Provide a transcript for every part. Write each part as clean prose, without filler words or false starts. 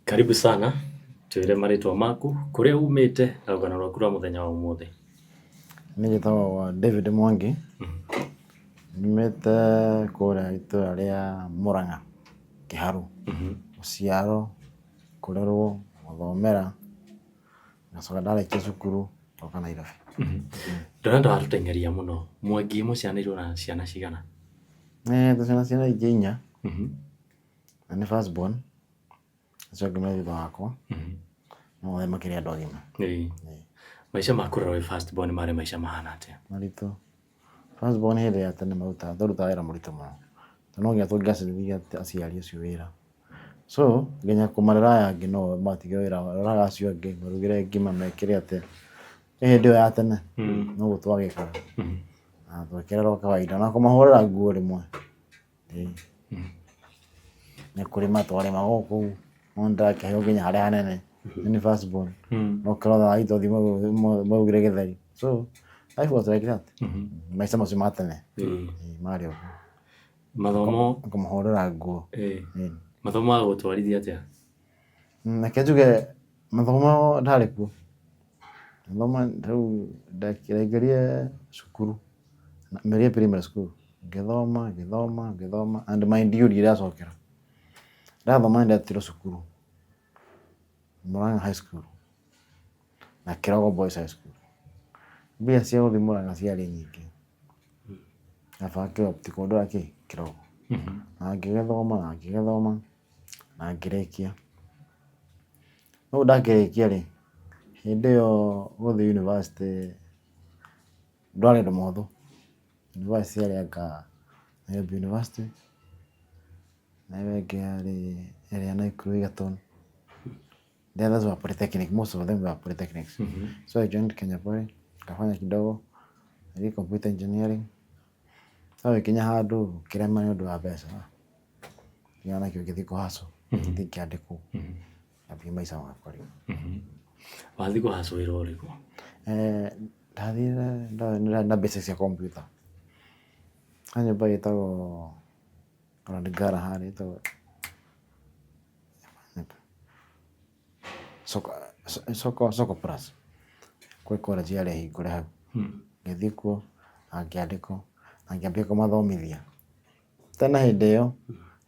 Karibu sana, twĩre marĩtwa maku, kũrĩa umĩte na rũgano rwaku rwa mũthenya wa ũmũthĩ. Niĩ njĩtagwo David Mwangi, nyumĩte kũrĩa itũra rĩa Mũrang'a, Kĩharũ. Gũciarwo, kũrerwo, gũthomera, ngacoka ndarĩkia cukuru ngoka Nairobi. Ndona watũteng'eria mũno, Mwangi mũciaranĩirwo na ciana cigana? Twĩ ciana ingĩ inya, na nĩ first born, acio angĩ me thutha wakwa, no othe makĩrĩ andũ agima. Maica ma kũrerwo wĩ first born marĩ maica mahana atĩa? Maritũ. First born hĩndĩ ya tene twarutaga wĩra mũritũ mũno, tondũ no nginya tũngĩacirithia aciari acio wĩra. So nginya kũmarera aya angĩ no matige wĩra, roraga acio angĩ, marugĩre ngima, mekĩre atĩa. Hĩndĩ ĩyo ya tene noguo twagĩkaga na twĩkĩrĩrwo kawaida na kũmahũrĩra nguo rĩmwe. Nĩ kũrĩma twarĩmaga o kũu, no nĩndakĩheirwo nginya harĩa hanene, niĩ nĩ first born, no kĩrotha ithothi maugire gĩtheri. So life was like that, maica macio ma tene marĩ ũguo. Mathomo Kũmahũrĩra nguo. Mathomo magũtwarithia atĩa? Reke njuge mathomo ndarĩ kuo, mathomo rĩu ndaingĩrire cukuru, Meria Primary School, ngĩthoma ngĩthoma ngĩthoma and mind you ndiracokera. Ndathoma nĩndetirwo cukuru, Murang'a High School na Kĩrogo Boys High School. Mbia cia gũthiĩ Murang'a ciarĩ nyingĩ, kaba ngĩ opt kũndwara kĩ Kĩrogo. Na ngĩgĩthoma na ngĩgĩthoma na ngĩrĩkia. Rĩu ndakĩrĩkia rĩ, hĩndĩ ĩyo gũthiĩ university ndwarĩ ũndũ mũhũthũ. University yarĩ anga Nairobi University, na ĩyo ĩngĩ yarĩ ĩrĩa Nakuru Egerton. The others were polytechnic, most of them were polytechnics. So I joined Kenya Poly, nikafanya kidogo, nĩthiĩ computer engineering. No gĩkinya handũ ngĩrema nĩ ũndũ wa mbeca. Ngĩona nakĩo ngĩthiĩ kũ hustle, ngĩthiĩ ngĩandĩkwo, ngĩambia maica makwa rĩu. Wathiĩ kũ hustle wĩra ũrĩkũ? Ndathire na mbeca cia computer. He nyũmba ĩtagwo Randgara harĩa ĩtagwo Soko, Soko, Soko Plus. Kwĩ college yarĩ hingũre hau. Ngĩthiĩ kuo na ngĩandĩkwo na ngĩambia kũmathomithia. Tene hĩndĩ ĩyo,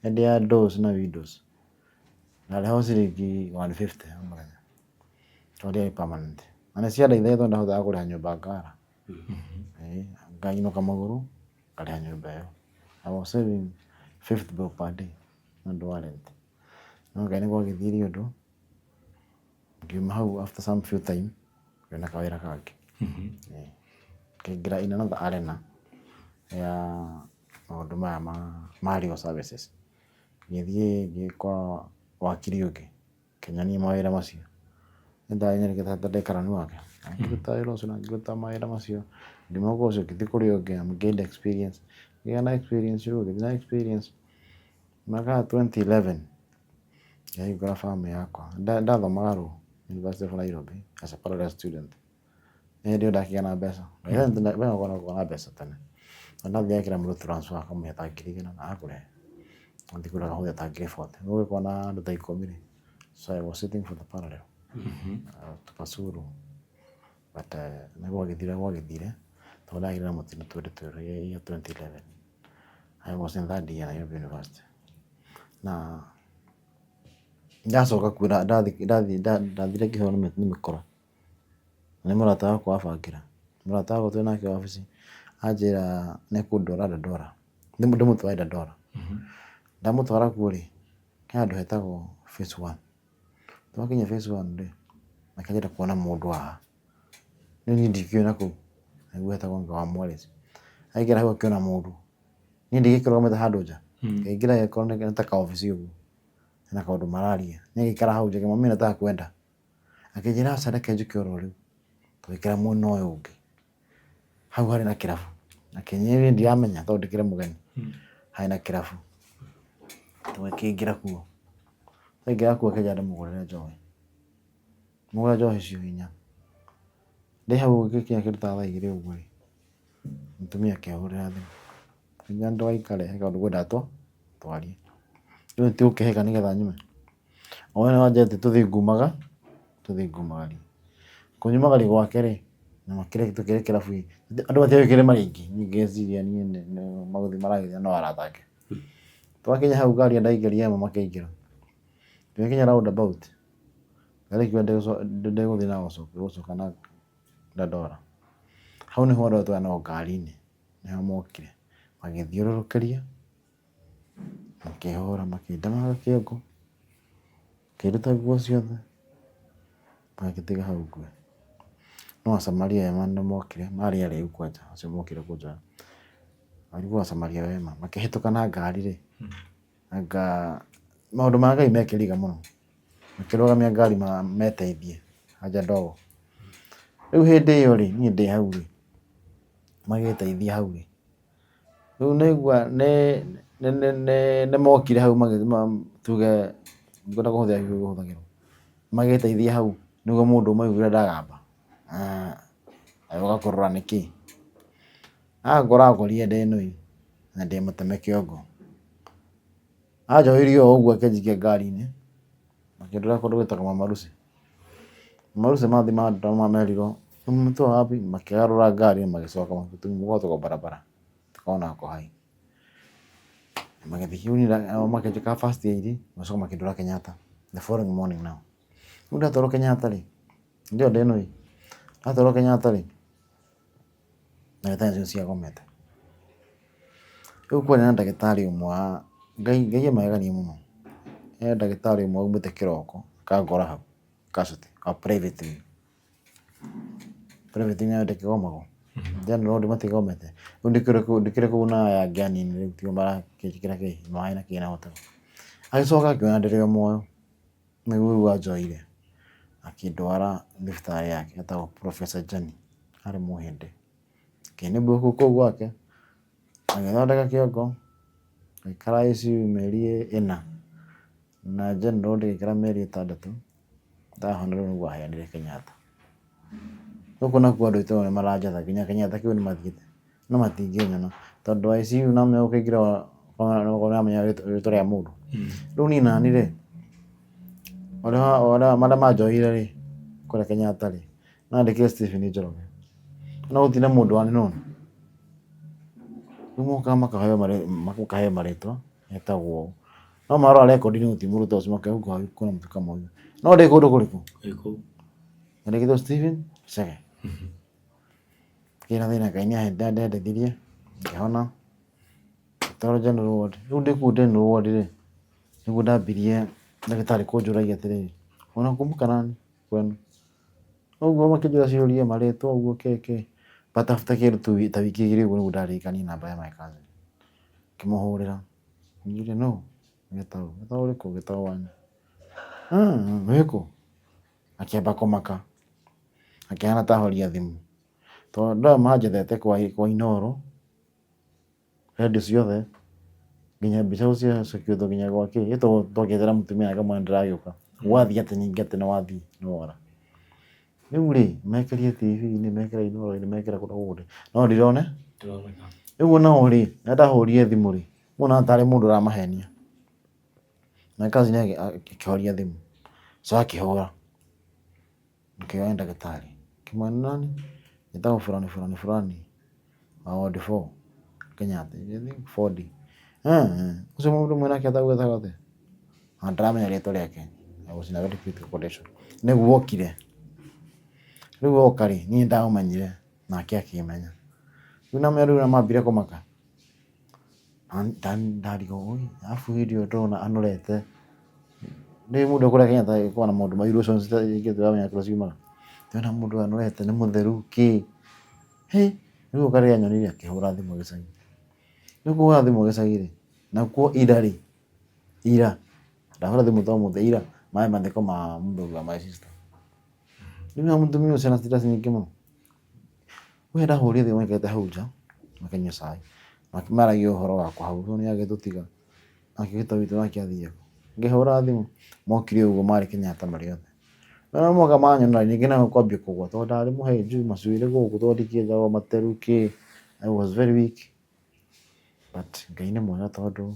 hĩndĩ ya DOS na Windows, ndarĩhagwo ciringi 150 o mũthenya, tondũ ndiarĩ permanent. Na nĩ ciandeithagia tondũ ndahotaga kũrĩha nyũmba Ngara. Ngainũka magũrũ, ngarĩha nyũmba ĩyo. I was saving 50 bob per day nĩ ũndũ wa rent. No Ngai nĩ gwagĩthire ũndũ, ngiuma hau after some few time, ngĩona kawĩra kangĩ. Ngĩingĩra in another arena ya maũndũ maya ma legal services. Ngĩthiĩ ngĩkora wakiri ũngĩ, akĩnyonia mawĩra macio. Nĩ ndamenyerete ndĩ karani wake. Akĩruta wĩra ũcio na ngĩruta mawĩra macio, ngiuma kũu ũcio ngĩthiĩ kũrĩ ũngĩ na gained experience. Ngĩgĩa na experience rĩu, ngĩthiĩ na experience. Mwaka wa 2011 ngĩhingũra firm yakwa. Ndathomaga law University of Nairobi as a parallel student. Hĩndĩ ĩyo ndakĩgĩa na mbeca. We na mbeca tene. Na ndathiaga kĩra mũndũ transfer akamũhe ta 100,000 na agakũrehe. Athiĩ kũrĩa akahũthĩra ta 40,000. Ũgĩkorwo na andũ ta 10 rĩ, so I was sitting for the parallel to pursue law. But nĩ gwagĩthire gwagĩthire tondũ ndagĩire na mũtino year 2011. I was in third year Nairobi University. Na ndacoka kuo ndathire ngĩheo nĩ mĩkora. Nĩ mũrata wakwa wabangĩra. Mũrata wakwa twĩ nake wabici anjĩra nĩ ekũndwara Dandora, ndĩmũtware Dandora. Ndamũtwara kuo rĩ, he handũ hetagwo Phase One. Twakinya Phase One rĩ, akĩanjĩra kuona mũndũ haha. Rĩu niĩ ndikĩũĩ nakũu, nĩguo hetagwo anga Wamwarĩci. Aingĩra hau akĩona mũndũ. Niĩ ndigĩkĩrũgamĩte handũ nja, ngĩingĩra agĩkorwo nĩ ta kaobici ũguo, hena kaũndũ mararia. Niĩ ngĩikara hau nja ngĩmwĩra mimi nataka kwenda. Akĩnjĩra aca reke njũke oro rĩu. Tũgĩikara mwena ũyũ ũngĩ. Hau harĩ na kĩrabu. Akĩnjĩra niĩ ndiramenya tondũ ndĩkĩrĩ mũgeni. Harĩ na kĩrabu. Tũgĩkĩingĩra kuo. Twaingĩra kuo akĩnjĩra ndĩmũgũrĩre njohi. Ngĩmũgũrĩra njohi icio inya. Ndĩ hau gĩkinya kĩndũ ta thaa 2 ũguo rĩ, mũtumia akĩhũrĩra thimũ. Akĩnjĩra ndũgaikare he kaũndũ ngwendaga twarie. Rĩu ti gũkĩhĩka nĩgetha nyume. O we nĩwanjĩra tũthiĩ ngumaga, tũthiĩ ngumagarie. Kũnyumagaria gwake rĩ, na makĩrĩ tũkĩrĩ kĩrabu-inĩ, andũ matiũĩ kĩrĩma rĩngĩ, niĩ ngeciria niĩ magũthiĩ maragĩthiĩ no arata ake. Twakinya hau ngari ndaingĩria amwe makĩingĩra. Tũgĩkinya round about, ngari ĩkiuga ndĩgũthiĩ na gũcoka, ĩgũcoka na Dandora. Hau nĩho andũ arĩa twarĩ nao ngari-inĩ, nĩho mokire, magĩthiũrũrũkĩria, makĩhũra, makĩndemaga kĩongo, makĩnduta nguo ciothe, magĩtiga hau ngue. No Asamaria ema nĩ mokire, marĩ arĩu kwanja, acio mokire kũnjoya. Walikuwa Asamaria wema, makĩhĩtũka na ngari rĩ, anga maũndũ ma Ngai me kĩriga mũno. Makĩrũgamia ngari meteithie haja ndogo. Rĩu hĩndĩ ĩyo rĩ, niĩ ndĩ hau rĩ, magĩteithia hau rĩ, Rĩu nĩaigua nĩmokire hau tuge ndikwenda kũhũthĩra kiugo kĩhũthagĩrwo, magĩteithia hau nĩguo mũndũ ũmwe aiguire ndagamba, agĩũka kũrora nĩkĩ. Angora akorire ndĩ nũi na ndĩ mũteme kĩongo. Anjohirie o ũguo akĩnjikia ngari-inĩ, akĩndwara kũndũ gwĩtagwo Mama Lucy. Mama Lucy mathiĩ mandwara merirwo umemtoa wapi? Makĩgarũra ngari magĩcoka magĩtũmwo kwa barabara tukaona ako hai. Magĩthiĩ makĩnjĩka first aid magĩcoka makĩndwara Kenyatta the following morning now. Rĩu ndatwarwo Kenyatta rĩ, hĩndĩ ĩyo ndĩ nũi, ndatwarwo Kenyatta rĩ, ndagĩtarĩ acio ciagomete. Rĩu kwarĩ na ndagĩtarĩ ũmwe wa, Ngai Ngai e magegania mũno. He ndagĩtarĩ ũmwe waumĩte kĩroko akangora hau casualty wa private wing. Private wing nayo ndĩkĩgomagwo? General ward matigomete? Rĩu ndĩkĩrĩ kũu na aya angĩ anini rĩu tio marakĩnjĩkĩra kĩ, maĩ na kĩ na whatever. Agĩcoka akĩona ndĩrĩ o muoyo, nĩguo rĩu anjoire akĩndwara thibitarĩ yake etagwo Professor Jani, arĩ mũhĩndĩ. Akĩnibũkũ kũu gwake, agĩthondeka kĩongo, ngĩikara ICU mĩeri ĩna, na general ngĩikara mĩeri ĩtandatũ, ndahona rĩu nĩguo aheanire Kenyatta. Gũkũ nakuo andũ aitũ nĩ maranjetha nginya Kenyatta kĩu nĩ mathiĩte, no matingĩnyona tondũ ICU no menya ũkĩingĩra nĩũramenya rĩtwa rĩa mũndũ. Rĩu niĩ nani rĩ, arĩa manjoire rĩ, kũrĩa Kenyatta rĩ, nandĩkire Stephen Njoroge, no gũtirĩ na mũndũ wa known. Rĩu mokaga makaheo marĩtwa etagwo ũũ, no marora rekondi-inĩ gũtirĩ mũndũ ta ũcio makauga kwĩna mũtu kama ũyũ. No ndĩ kũndũ kũrĩkũ? Nyandĩkĩtwo Stephen Chege. Ngĩgĩa na thĩna Ngai nĩandeithirie ngĩhona, ngĩtwarwo general ward. Rĩu ndĩ kũu general ward rĩ, nĩguo ndambirie ndagĩtarĩ kũnjũragia atĩrĩrĩ, unakumbuka nani kwenu? Ũguo makĩnjũria ciũria marĩtwa ũguo kĩ kĩ, but after kĩndũ ta wiki igĩrĩ ũguo nĩguo ndaririkanire namba ya my cousin. Ngĩmũhũrĩra, anjĩrire nũ? Gĩtaũ. Gĩtaũ ũrĩkũ? Gĩtaũ wanyu. Wĩkũ? Akĩamba kũmaka, akĩhana ta ahoria thimũ. Tondũ andũ aya manjethete kwa Inooro, redio ciothe, nginya mbica ciakĩtwo nginya gwa kĩ, twakĩetera mũtumia akamwĩra nĩndĩragĩũka. Gwathiĩ atĩa ningĩ atĩ nĩwathiĩ nĩwora. Rĩu rĩ, mekĩrire TV-inĩ, mekĩra Inooro-inĩ, mekĩra kũndũ guothe, no ndirone. Rĩu onao rĩ, rĩrĩa ndahũrire thimũ rĩ, monaga tarĩ mũndũ ũramahenia. My cousin akĩhoria thimũ, so akĩhũra, akĩoya nĩ ndagĩtarĩ, akĩmwĩra nĩ nani? Njĩtagwo fulani fulani fulani wa ward 4 Kenyatta, I think 4D. Ũcio mũndũ mwĩnake etagwo atĩa? Na ndiramenya rĩtwa rĩake, I was in a very critical condition. Nĩguo okire, rĩu oka rĩ, niĩ nĩndamũmenyire nake akĩmenya. Rĩu namenya rĩu mambire kũmaka, ndarigwo ũi, arabu hĩndĩ ĩyo ndĩrona anorete, nĩ mũndũ kũrĩa Kenyatta gũkoragwo na maũndũ ma illusions ingĩ tũramenya kũrĩa ciumaga. Ndĩrona mũndũ ũyũ anorete nĩ mũtheru kĩ, hĩ, rĩu oka rĩrĩa anyonire akĩhũra thimũ gĩcagi. Rĩu kũhũra thimũ gĩcagi rĩ, nakuo ira rĩ, ira, ndahũra thimũ ta ũmũthĩ ira, marĩ mathiko ma mũthuri wa my sister. Rĩu na mũtumia ũcio ena stress nyingĩ mũno. We ndahũrire thimũ maikarĩte hau nja makĩnyua cai, makĩmaragia ũhoro wakwa hau, rĩu nĩagĩtũtiga, nake gĩtũ witũ nake athiĩ kũ. Ngĩhũra thimũ, mokire ũguo marĩ Kenyatta marĩ othe. No moka manyona ningĩ nao kwambia kũgũa tondũ ndarĩ mũhĩnju, macuĩrĩ gũkũ tondũ ndikĩenjagwo materu kĩ, I was very weak. But Ngai nĩ mwega tondũ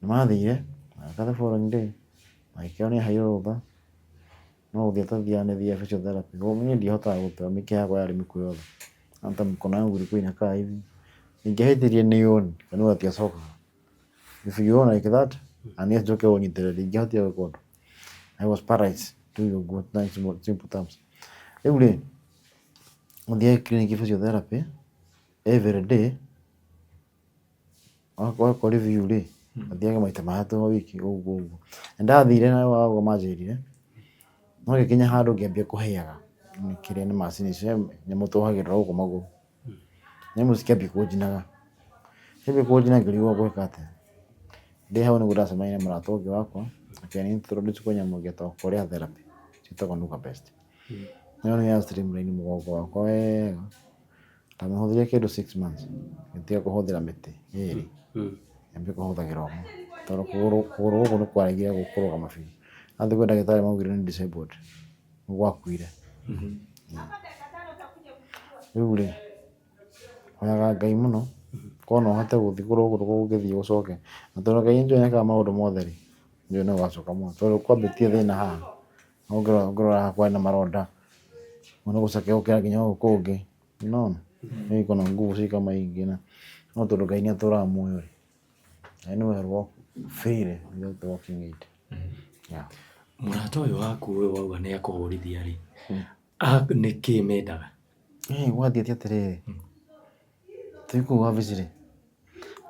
nĩ mathire, magĩũka the following day. Agĩkĩrwo nĩ aheirwo rũtha, no gũthiĩ atathiaga nĩ athiaga physiotherapy. Niĩ ndiahotaga gũthiĩ mĩkiha yakwa yarĩ mĩkuhĩ yothe. Hata mkono yangu ilikuwa inakaa hivi. Ingĩahĩtirie nĩ on, kanua gatiacokaga. If you own like that, and njoke ũnyitĩrĩre, ndingĩahotire gwĩka ũndũ. I was paralyzed, tuge ũguo in simple terms. Rĩu rĩ, gũthiĩ clinic physiotherapy every day, Wekwo review rĩ, ũthiage maita matatũ o wiki ũguo ũguo. Nĩ ndathire na ũguo manjĩrire, no gĩkinya handũ ngĩambia kũhĩaga nĩ kĩrĩa nĩ macini icio, nyamũ tuohagĩrĩra gũkũ magũrũ. Nyamũ cikĩambia kũnjinaga, ciambia kũnjina ngĩrigwo ngwĩka atĩa. Ndĩ hau nĩguo ndacemanirie na mũrata ũngĩ wakwa, akĩ introduce kwĩ nyamũ ĩngĩ ĩtagwo Korea therapy, ĩtagwo Nuka Best. Ĩyo nĩyo ya streamline mũgongo wakwa wega. Ndamĩhũthĩrire kĩndũ 6 months ngĩtiga kũhũthĩra mĩtĩ ĩrĩ, ngĩambia kũhũthagĩra ũmwe tondũ kũgũrũ gũkũ nĩ kwaregire kũrũgama biũ. Ndathiĩ kwĩ ndagĩtarĩ maugire nĩ disabled, nĩ gwakuire. Rĩu rĩ, hoyaga Ngai mũno korwo no hote gũthiĩ kũrĩa ũguo gũgĩthiĩ gũcoke, na tondũ Ngai nĩnjũĩ nĩekaga maũndũ mothe rĩ, nĩnjũĩ no gũgacoka tondũ kwambĩtie thĩna haha, ũngĩrora haha kwarĩ na maronda, nĩ gũcokia gũkĩra nginya gũkũ kũngĩ. Unaona? Mimi niko na nguvu si kama hii ingine. No tondũ Ngai nĩ atũraga muoyo rĩ. I know I walk freely without the walking aid. Yeah. Mũrata ũyũ waku ũyũ wauga nĩ akũhũrithia rĩ, nĩ kĩ mendaga? Eh, gwathiĩte atĩrĩrĩ, twĩ kũu wabici rĩ,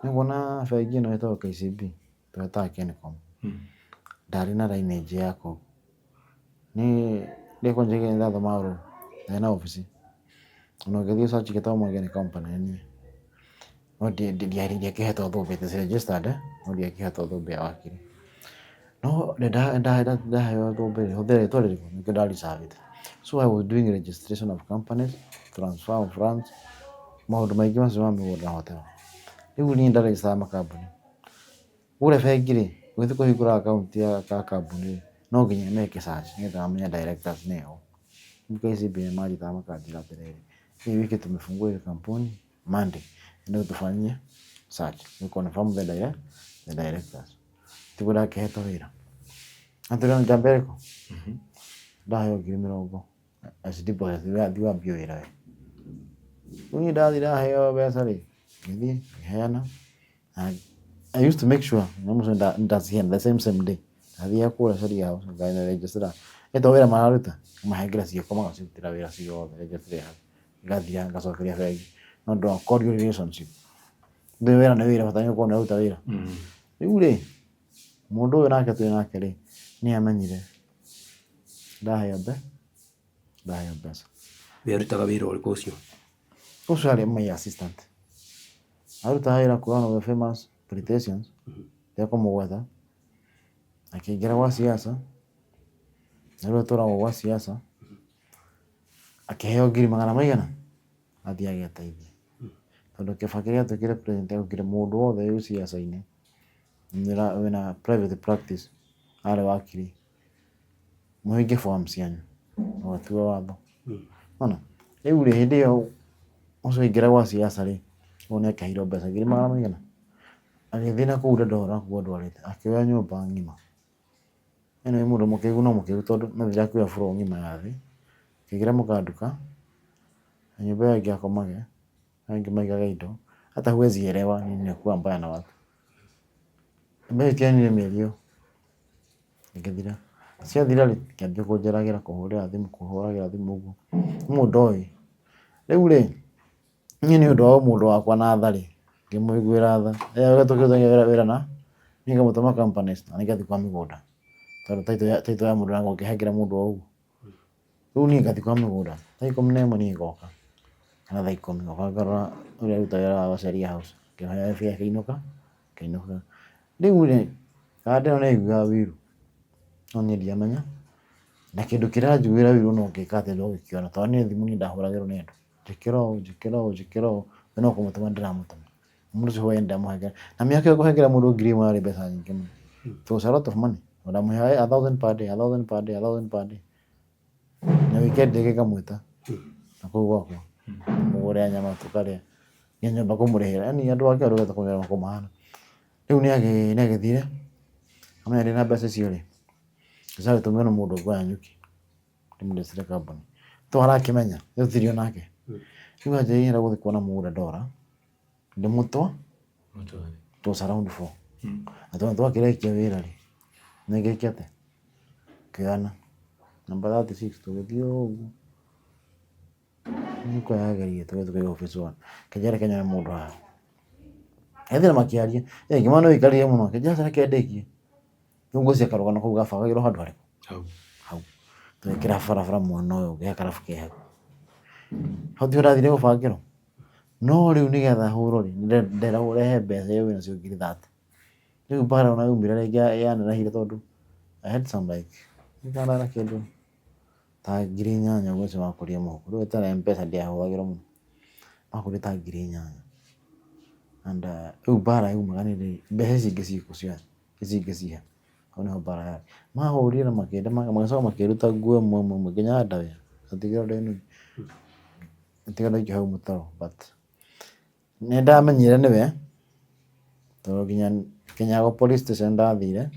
nĩ ũkuona bengi ĩno ĩtagwo KCB, twetaga Kencom, ndarĩ na lineage ya kũu. Niĩ ndĩ kwanja ndathomaga law, ndarĩ na obici. Ona ũngĩthiĩ search Gitau Mwangi nĩ company nĩ niĩ. No ndiakĩhetwo thũmbĩ, it is registered no ndiakĩhetwo thũmbĩ ya wakiri. No ndaheo thũmbĩ rĩ, hũthĩra rĩtwa rĩrĩkũ? Nĩkĩo nda reserve ĩte. So I was doing registration of companies, transfer of lands, maũndũ maingĩ macio ma mĩgũnda na whatever. Rĩu niĩ nda register makambuni. Kũrĩa bengi rĩ, ũgĩthiĩ kũhingũra akaunti ya kambuni rĩ, no nginya meke search nĩgetha mamenye directors nĩ o. Rĩu KCB nĩ manjĩtaga makanjĩra atĩrĩrĩ, hii wiki tumefungua ile kampuni Monday, enda ũtũbanyie search we confirm the directors. Tiguo ndakĩhetwo wĩra. Atĩrĩ njamba ĩrĩkũ? Ndaheo 20,000 as deposit thiĩ wambie wĩra we. Rĩu niĩ ndathiĩ ndaheo mbeca rĩ, ngĩthiĩ ngĩheana. I used to make sure nyamũ icio ndaciheana the same same day. Ndathiaga kũrĩa Sharia House ngaregister. Nĩ to wĩra mararuta, ngamahengera ciĩko magacirutĩra wĩra ciothe register ngathira ngacokeria bengi. Nĩ ũndũ wa cordial relationship. Ndũĩ wĩra nĩ wĩra bata nĩ ũkorwo nĩ ũraruta wĩra. Rĩu rĩ, mũndũ ũyũ nake twĩ nake rĩ, nĩ amenyire ndaheo ndaheo mbeca. We arutaga wĩra ũrĩkũ ũcio? Ũcio arĩ my assistant. Arutaga wĩra kwĩ one of the famous politicians, ndekũmũgweta. Akĩingĩra gwa siasa, na rĩu atũragwo gwa siasa, akĩheo ngiri magana maigana athiĩ ageteithie. Tondũ Kibaki rĩrĩa atuĩkire president augire mũndũ wothe wĩ siasa-inĩ wĩna private practice arĩ wakiri, mũhingie form cianyu, ũgĩtua watho. Nĩwona? Rĩu rĩ, hĩndĩ ĩyo ũcio aingĩra gwa siasa rĩ, ũyũ nĩ akĩheirwo mbeca ngiri magana maigana? Agĩthiĩ na kũu Dandora kũu andwarĩte, akĩoya nyũmba ng'ima. Anyway mũndũ mũkĩgu no mũkĩgu tondũ nĩ athire akĩoya floor ng'ima ya thĩ, akĩingĩra mũkanduka, na nyũmba ĩyo ĩngĩ akomage, ĩyo ĩngĩ maigage indo, hata huwezi elewa nini inakuwa mbaya na watu. Mbeca itianire mĩeri ĩyo, ĩgĩthira. Ciathira rĩ, akĩambia kũnjeragĩra, kũhũrĩra thimũ, kũhũragĩra thimũ ũguo, nĩ mũndũ ndoĩ. Rĩu rĩ, niĩ nĩ ũndũ wa ũmũndũ wakwa na tha rĩ, ngĩmũiguĩra tha. Tũkĩrutithania wĩra na niĩ ngamũtũma companies na niĩ ngathiĩ kwa mĩgũnda, tondũ title ya mũndũ ũngĩhengera mũndũ o ũguo. Rĩu niĩ ngathiĩ kwa mĩgũnda, thaa 11 niĩ ngoka, kana thaa 10 ngoka ngarora ũrĩa ũrutaga wĩra wa Sheria House, ngĩmũhe mbia akĩinũka, ngĩinũka. Rĩu rĩ, kanda ĩyo nĩ yaiguaga ũiru, no niĩ ndiamenya, na kĩndũ kĩranjiguĩra ũiru no ngĩka atĩa no gĩkĩona, tondũ niĩ thimũ niĩ ndahũragĩrwo nĩ andũ, njĩkĩra ũũ, njĩkĩra ũũ, njĩkĩra ũũ, we no kũmũtũma ndĩramũtũma. Mũndũ ũcio hwaĩ-inĩ ndamũhengera, na mĩaka ĩyo kũhengera mũndũ 1000 yarĩ mbeca nyingĩ mũno. It was a lot of money. Ndamũheaga 1,000 per day, 1,000 per day, 1,000 per day. Na weekend ĩngĩ ngamwĩta na kũu gwakwa, ngamũgũrĩra nyama tũkarĩa, nginya nyũmba kũmũrĩhĩra, yaani andũ ake andũ kũmera ũguo mahana. Rĩu nĩ agĩthire, amenya ndĩna mbeca icio rĩ, Mbeca agĩtũmĩrwo nĩ mũndũ ũngĩ wa Nanyuki ndĩmũndecire kambuni to arakĩmenya rĩu nake. Rĩu anjĩrire gũthiĩ kuona mũgũnda ndora ndĩmũtwa. Mũtware. It was around 4. Na tondũ twakĩrĩkia wĩra rĩ, nĩngĩke atĩa? Kĩana namba 36 tũgĩthiĩ ũguo nĩkũ yagĩrĩire tũgĩthiĩ tũkĩiga office one kĩnjĩra reke nyone mũndũ haha. Ethire makĩaria, ĩ ngĩmona nĩ ũikarire mũno, kĩnjĩra reke ndĩkie. Rĩu ngwĩciria karũgano kau gabangagĩrwo handũ harĩkũ? Hau. Hau. Tũgĩkĩra barabara mwena ũyũ ũngĩ he karabu ke hau. Hau tiho ndathire gũbangĩrwo? No rĩu nĩgetha hũrwo rĩ, nderagwo ũrehe mbeca iria wĩnacio ngiri 30. Rĩu mbara ona yaumire rĩngĩ yanenehire tondũ I had some like nĩ na kĩndũ ta 8,000 ũguo ũcio wakũria mũhuko. Rĩu ĩtarĩ mbeca ndiahũthagĩra mũno. Makũria ta 8,000. And rĩu mbara yaumaga nĩ rĩrĩ, mbeca ici ingĩ ciĩkũ ciothe, ici ingĩ ciha. Hau nĩho mbara yarĩ. Mahũrire na makĩenda magĩcoka makĩruta nguo ĩmwe ĩmwe nginya underwear. Ngatigĩrwo ndĩ nui. Ngatigwo ndaikio hau mũtaro but nĩ ndamenyire nĩwe tondũ nginya Kinyago police station ndathire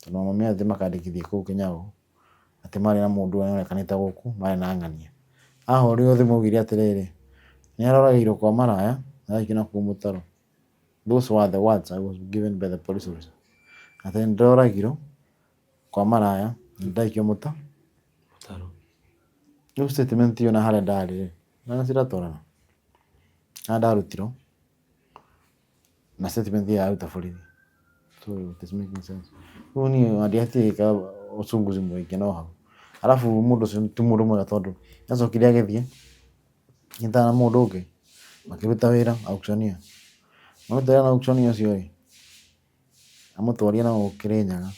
tondũ mami athiĩ makandĩkithie kũu Kinyago atĩ marĩ na mũndũ ũronekanĩte gũkũ marĩ na ng'ania. Ahũrirwo thimũ augire atĩrĩrĩ, nĩ aroragĩirwo kwa maraya na araikio nakũu mũtaro. Those were the words I was given by the police officer. Atĩ nĩ ndĩroragirwo kwa maraya na ndaikio mũtaro. Mũtaro. Rĩu statement ĩyo na harĩa ndarĩ rĩ, na ciratwarana. Harĩa ndarutirwo na statement ĩyo yaruta borithi. So it is making sense. Rĩu niĩ ndiatigĩka uchunguzi mũingĩ no hau. Arabu mũndũ ũcio ti mũndũ mwega tondũ nĩacokire agĩthiĩ nyitana na mũndũ ũngĩ makĩruta wĩra auctioneer. Maruta wĩra na auctioneer ũcio rĩ, amũtwarire na gũkũ Kĩrĩnyaga,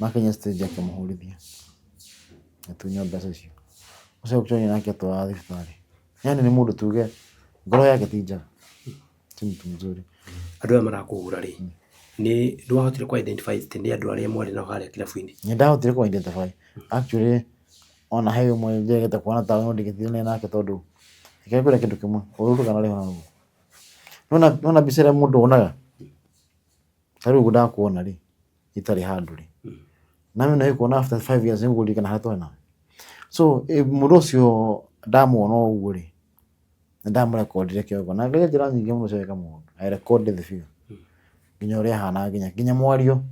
makinya stage akĩmũhũrithia agĩtunywo mbeca icio. Ũcio auctioneer nake atwara thibitarĩ. Yani nĩ mũndũ tuge ngoro yake ti njega, ti mtu mzuri. Andũ aya marakũhũra rĩ, nĩ ndwahotire kũ identify atĩ nĩ andũ arĩa mwarĩ nao harĩa kĩrabu-inĩ? Nĩ ndahotire kũ identify. Actually ona he ũmwe njĩrĩgĩte kuona ta no ndingĩtindanire nake tondũ reke ngwĩre kĩndũ kĩmwe, ũru ndũkanarĩhwo na rũgano. Nĩwona mbica ĩrĩa mũndũ onaga, ta rĩu ũguo ndakuona rĩ, itarĩ handũ rĩ, na no ĩkuona after 5 years nĩngũririkana harĩa twarĩ nawe. So mũndũ ũcio ndamuona ũguo rĩ, nĩ ndamũrekondire kĩongo na ngeria njĩra nyingĩ mũno cia gwĩka maũndũ. I recorded the figure nginya ũrĩa ahanaga nginya mwario.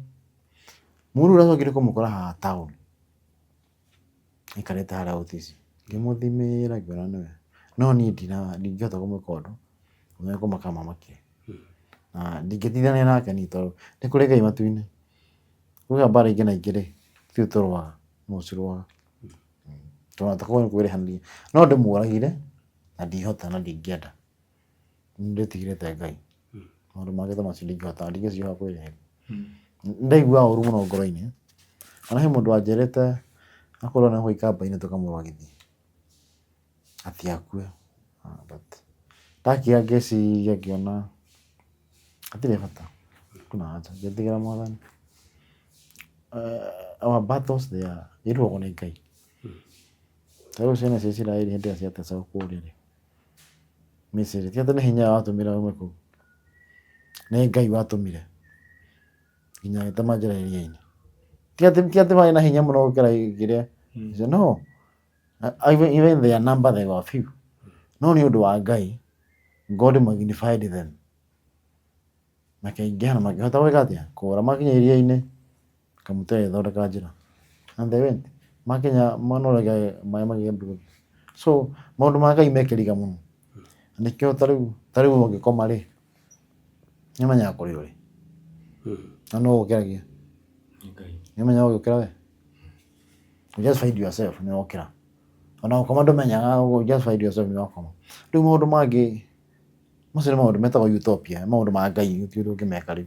Mũndũ ũrĩa ndacokire kũmũkora haha town aikarĩte harĩa obici, ngĩmũthimĩra ngĩona nĩwe. No niĩ ndingĩhota kũmwĩka ũndũ tondũ nĩ kũmaka mamakire. Na ndingĩtindania nake niĩ tondũ nĩ kũrĩ Ngai matu-inĩ. Kwĩna mbara ingĩ na ingĩ rĩ, ithuĩ tũrũaga no ũcirũaga. Tondũ ta korwo nĩ kwĩrĩhanĩria no ndĩmũragire na ndihota na ndingĩenda. Nĩ ndĩtigĩrĩte Ngai. Maũndũ mangĩ ta macio ndingĩhota ndingĩcioha kwĩrĩhĩria. Ndaiguaga ũru mũno ngoro-inĩ. Ona he mũndũ wanjĩrĩte akorwo nĩ gũikamba-inĩ tũkamũrwagithia atĩ akue. But ndakira ngĩciria ngĩona hatirĩ bata, hakuna haja, ngĩtigĩra Mwathani. Our battles they are irũagwo nĩ Ngai. Ta rĩu ciana cia Isiraeli hĩndĩ ĩrĩa ciatecagwo kũrĩa rĩ, Misiri, ti atĩ nĩ hinya watũmire maume kũu, nĩ Ngai watũmire nginya agĩtema njĩra iria-inĩ. Ti atĩ marĩ na hinya mũno gũkĩra kĩrĩa, no even their number they were few. No nĩ ũndũ wa Ngai, God magnified them. Makĩingĩha na makĩhota gwĩka atĩa? Kũra makinya iria-inĩ, kamũtĩ gagĩthondeka njĩra. And they went. Makinya mwena ũrĩa ũngĩ maĩ magĩambia. So maũndũ ma Ngai me kĩriga mũno. Nĩkĩo ta rĩu ũngĩkoma rĩ, nĩ ũmenyaga kũrĩa ũrĩ. Na nũ ũgũkĩragia? Nĩ ũmenyaga ũgĩũkĩra we? You just find yourself nĩ wokĩra. Ona gũkoma ndũmenyaga, you just find yourself nĩ wakoma. Rĩu maũndũ mangĩ, macio nĩ maũndũ metagwo utopia, nĩ maũndũ ma Ngai gũtirĩ ũndũ ũngĩmeka rĩu.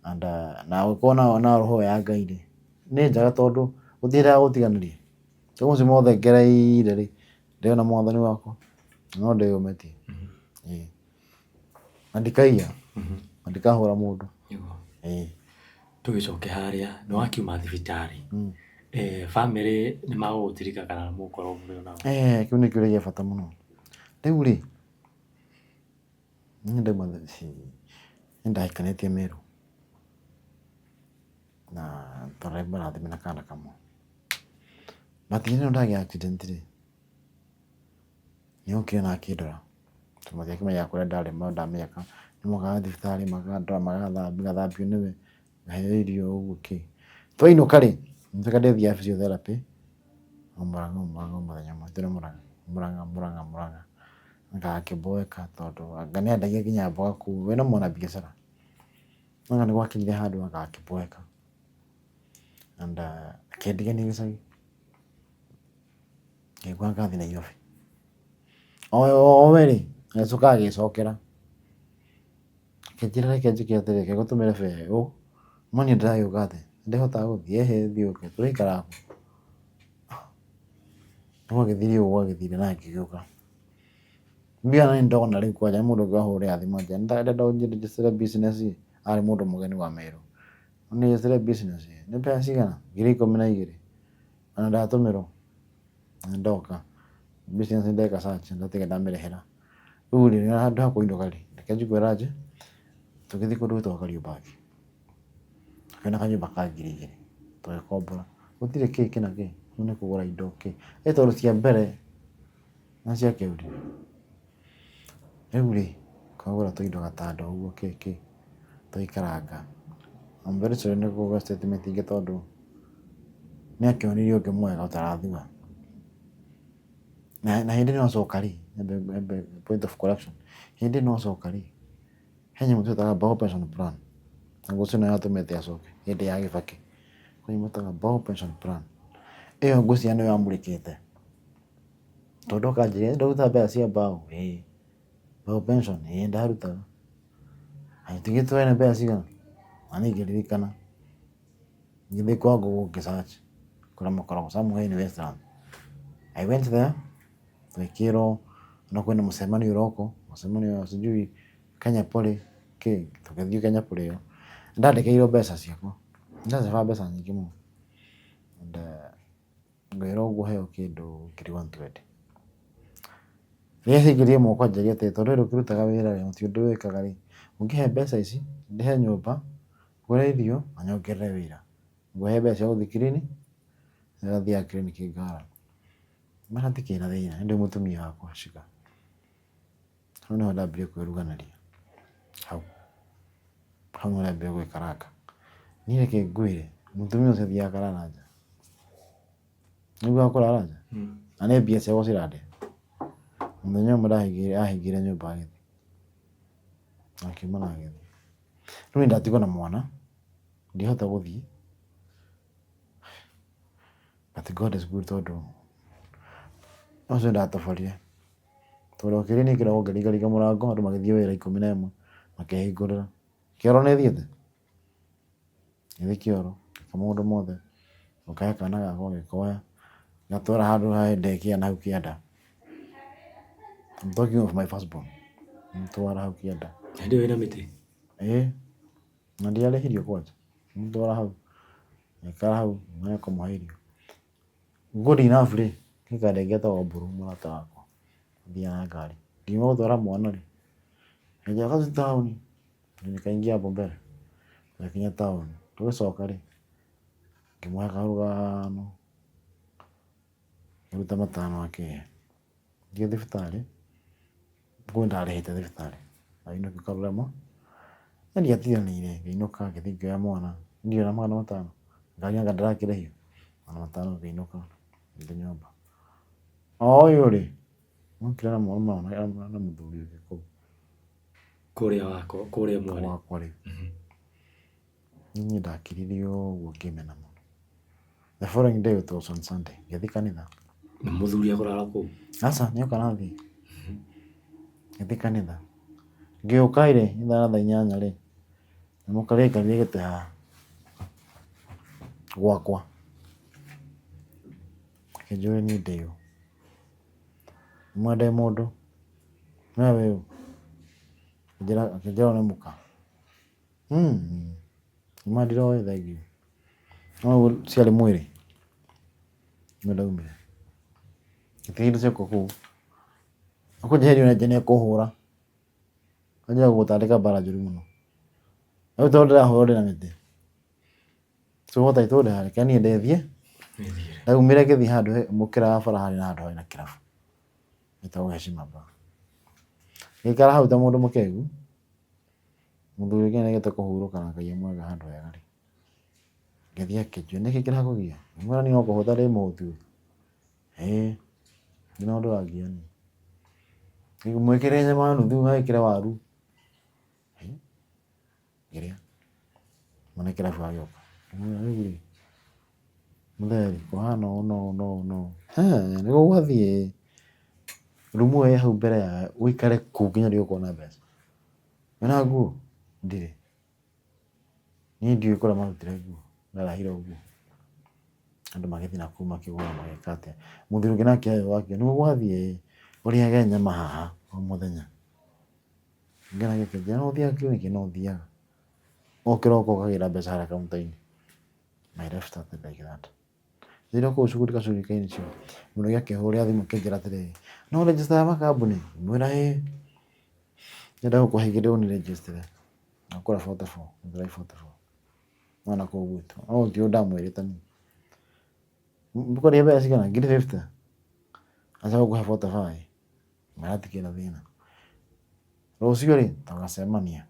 And na ũngĩkorwo na roho ya Ngai rĩ, nĩ njega tondũ gũtirĩ hĩndĩ agagũtiganĩria. Tondũ macio mothe ngereire rĩ, ndĩrona Mwathani wakwa, no ndĩyũmĩtie. Ĩĩ. Na ndikaiya, na ndikahũra mũndũ. Ĩĩ. Tũgĩcoke harĩa, nĩ wakiuma thibitarĩ. Bamĩrĩ nĩ magũgũtirika kana mũgũkorwo mũrĩ o nao? Kĩu nĩ kĩũria gĩa bata mũno. Rĩu rĩ, niĩ ndauma nĩ ndahikanĩtie Meru. Na tũrathime na kana kamwe. But hĩndĩ ĩno ndagĩa accident rĩ, nĩ okire na akĩndora tondũ matiakĩmenyaga kũrĩa ndarĩ no ndamenyaga. Nĩ mokaga thibitarĩ makandora magathambia ngathambio nĩwe, ngaheo irio ũguo kĩ. Twainũka rĩ, ngĩtuĩka ndĩthiaga physiotherapy o Mũrang'a o Mũrang'a o mũthenya ũmwe, tũrĩ Mũrang'a, Mũrang'a Mũrang'a Mũrang'a. Anga akĩmboeka tondũ anga nĩendagia nginya mboga kũu, we nĩ mwana biacara. Anga nĩ gwakinyire handũ anga akĩmboeka and akĩndigania gĩcagi. Ngĩigua ngathiĩ Nairobi. O we rĩ, agĩcoka agĩcokera akĩnjĩra reke njĩke atĩrĩ, reke ngũtũmĩre fare ũ, no niĩ ndĩragĩũka atĩa, nĩndĩhotaga gũthiĩ? Ĩhĩ thiĩ ũke, tũraikara kũ? Gwagĩthire ũguo gwagĩthire na ngĩgĩũka. Mbia nĩ ndona rĩu kwanja nĩ mũndũ ũngĩ wahũrĩra thimũ anjĩra ndĩrenda ũnjĩre business ĩ, arĩ mũndũ mũgeni wa Meru. Ũnjĩre business ĩ, nĩ mbeca cigana? 12,000. Ona ndatũmĩrwo na ndoka business ndeka search ndatiga ndamĩrĩhĩra. Rĩu rĩ handũ ha kũinũka rĩ, reke njigue lunch tũgĩthiĩ kũndũ gwĩtagwo Kariobangi. Tũkĩona kanyũmba ka 2,000 tũgĩkombora. Gũtirĩ kĩ kĩ na kĩ, no nĩ kũgũra indo kĩ. Ĩ tondũ cia mbere nĩ ciakĩũrire. Rĩu rĩ, twagũra tũindo gatanda ũguo kĩ kĩ, twaikaranga. I'm very sorry nĩ kuga statement ingĩ tondũ nĩ akĩonirio ũngĩ mwega ũtarathua. Na hĩndĩ ĩno acoka rĩ, point of correction, hĩndĩ ĩno acoka rĩ, he nyamũ twĩtaga Bao Pension Plan, na ngwĩciria nĩyo yatũmĩte acoke hĩndĩ ya Kibaki. Kwĩ nyamũ twĩtaga Bao Pension Plan, ĩyo ngwĩciria nĩyo yamũrĩkĩte. Tondũ ndoka anjĩrire ndũrutaga mbeca cia mbaũ? Ĩĩ. Bao pension? Ĩĩ ndarutaga. Agĩtigĩtwo ena mbeca cigana? Na niĩ ngĩririkana. Ngĩthiĩ kwa Google ngĩ search kũrĩa makoragwo somewhere in Westlands. I went there ngĩkĩrwo no kwĩna mũcemanio ũrokwo, mũcemanio wa sijui Kenya Poly kĩ, tũgĩthiĩ Kenya Poly ĩyo. Nĩndandĩkĩirwo mbeca ciakwa, nĩndacaba mbeca nyingĩ mũno and ngwĩra ũguo heo kĩndũ 120,000. Rĩrĩa ciaingĩrire moko anjĩrire atĩrĩ, tondũ we ndũkĩrutaga wĩra rĩ, gũtirĩ ũndũ wĩkaga rĩ, ũngĩhe mbeca ici, ndĩhe nyũmba, ngũre irio na nyongerere wĩra. Ngũhe mbeca cia gũthiĩ clinic, ngathiaga clinic Ngara. Ngĩmwĩra hatikĩrĩ na thĩna, nĩ ndĩ mũtumia wakwa shika. Hau nĩho ndambirie kwĩruganĩria, hau. Hau nĩho ndambirie gwĩkaranga. Niĩ reke ngwĩre, mũtumia ũcio athiaga akarara nja. Nĩũiguaga kũrara nja? Na nĩ mbia ciakwa cirandĩa. Mũthenya ũmwe ahingĩire nyũmba agĩthiĩ. Akiuma na agĩthiĩ. Rĩu niĩ ndatigwo na mwana, ndingĩhota gũthiĩ. But God is good tondũ ũcio ndatoborire. Tondũ okire niĩ kĩroko ngĩringaringa mũrango andũ magĩthiĩ wĩra 11 makĩhingũrĩra. Kĩoro nĩ thiĩte? Ngĩthiĩ kĩoro, ngĩka maũndũ mothe, ngĩoya kana gakwa ngĩkoya, ngatwara handũ he daycare na hau kĩanda. I'm talking of my first born. Ngĩmũtwara hau kĩanda. Hĩndĩ ĩyo wĩna mĩtĩ? Ĩĩ, na ndiarĩhirio kwanja. Ngĩmũtwara hau, ngĩikara hau, nĩekũmũhe irio. Good enough rĩ, he kandege getagwo Mburu mũrata wakwa, athiaga na ngari. Ngiuma gũtwara mwana rĩ, ngĩnjĩra kathiĩ taũni, nikaingia hapo mbere, tũgĩkinya taũni. Tũgĩcoka rĩ, ngĩmũhe karũgano, ngĩruta matano akĩhe. Ngĩthiĩ thibitarĩ, kũu nĩndarĩhĩte thibitarĩ, ndainũka karũgamo, no ndiatiganĩire, ngĩinũka ngĩthiĩ ngĩoya mwana, ndirĩ na 500, ngari anga ndĩrakĩrĩhio, 500 ngĩinũka ngĩthiĩ nyũmba. O ũyũ rĩ, okire na mwana na mũthuri ũngĩ kũu. Kũrĩa wako, kũrĩa mwarĩ. Gwakwa rĩ, niĩ ndakirire ũguo ngĩmena mũno. The following day it was on Sunday, ngĩthiĩ kanitha. Na mũthuri akũrara kũu? Aca, nĩoka na thiĩ. Ngĩthiĩ kanitha. Ngĩũka rĩ, ithaa thaa 8 rĩ, nĩmũkarĩ aikarire gĩtĩ haha gwakwa. Akĩnjũria niĩ ndĩ ũ. Ngĩmwĩra ndĩ mũndũ. We wĩ ũ? Akĩnjĩra ũyũ nĩ mũka. Ngĩmwĩra ndiroĩ thengiũ. No ũguo ciarĩ mwĩrĩ, nĩguo ndaumire. Ngĩtiga indo ciakwa kũu. Akũnjeheria ona nĩ ekũhũra. Anjia gũgũtandĩka mbara njũru mũno. Rĩu tondũ ndĩrahũrwo ndĩna mĩtĩ. So what I told her, reke niĩ ndĩthiĩ. Wĩthiĩre. Ndaumire ngĩthiĩ handũ mũkĩra wa bara harĩ na handũ harĩ na kĩrabu gĩtagwo Heshima Bar. Ngĩikara hau ta mũndũ mũkĩgu, mũthuri ũngĩ nĩagĩte kũhurũka na Ngai amwega handũ hega rĩ, ngĩthiĩ akĩnjũria nĩkĩ kĩrakũgia? Ngĩmwĩra niĩ no kũhũta ndĩ mũhũtu. Ĩĩ, ndirĩ na ũndũ ũrangia niĩ. Mwĩkĩre nyama nuthu agĩkĩre waru. Ngĩrĩa. Mwene kĩrabu agĩũka. Ngĩmwĩra rĩu rĩ, mũthee rĩ, kũhana ũũ na ũũ na ũũ na ũũ. Hee nĩguo gwathiĩ. Rumu ĩyo ĩ hau mbere ya ũikare kũu nginya rĩrĩa ũkona mbeca. Wĩna nguo? Ndirĩ. Niĩ ndiũĩ kũrĩa marutire nguo, ndarahire nguo. Andũ magĩthiĩ nakũu makĩgũra magĩka atĩa. Mũthuri ũngĩ nake agĩũka nĩguo gwathiĩ ũrĩage nyama haha o mũthenya. Ũngĩ nake akĩnjĩra no ũthiaga kiriniki? No thiaga. O kĩroko ũkagĩra mbeca harĩa kaunta-inĩ. My life started like that. Thire kũu cukuru gacukuru-inĩ cio, mũndũ ũngĩ akĩhũrĩra thimũ akĩnjĩra atĩrĩrĩ, no register makambuni? Ngĩmwĩra ĩĩ. Ndĩrenda gũkũhe igĩrĩ ũni register. Ngakũra 44, Gĩthũrai 44. No nakũu gwitũ. No gũtirĩ ũndũ ndamwĩrĩte niĩ. Ũkũrĩha mbeca cigana? Ngiri 50. Aca gũkũhe 45. Ngĩmwĩra hatikĩrĩ na thĩna. Rũciũ rĩ, tũgacemania.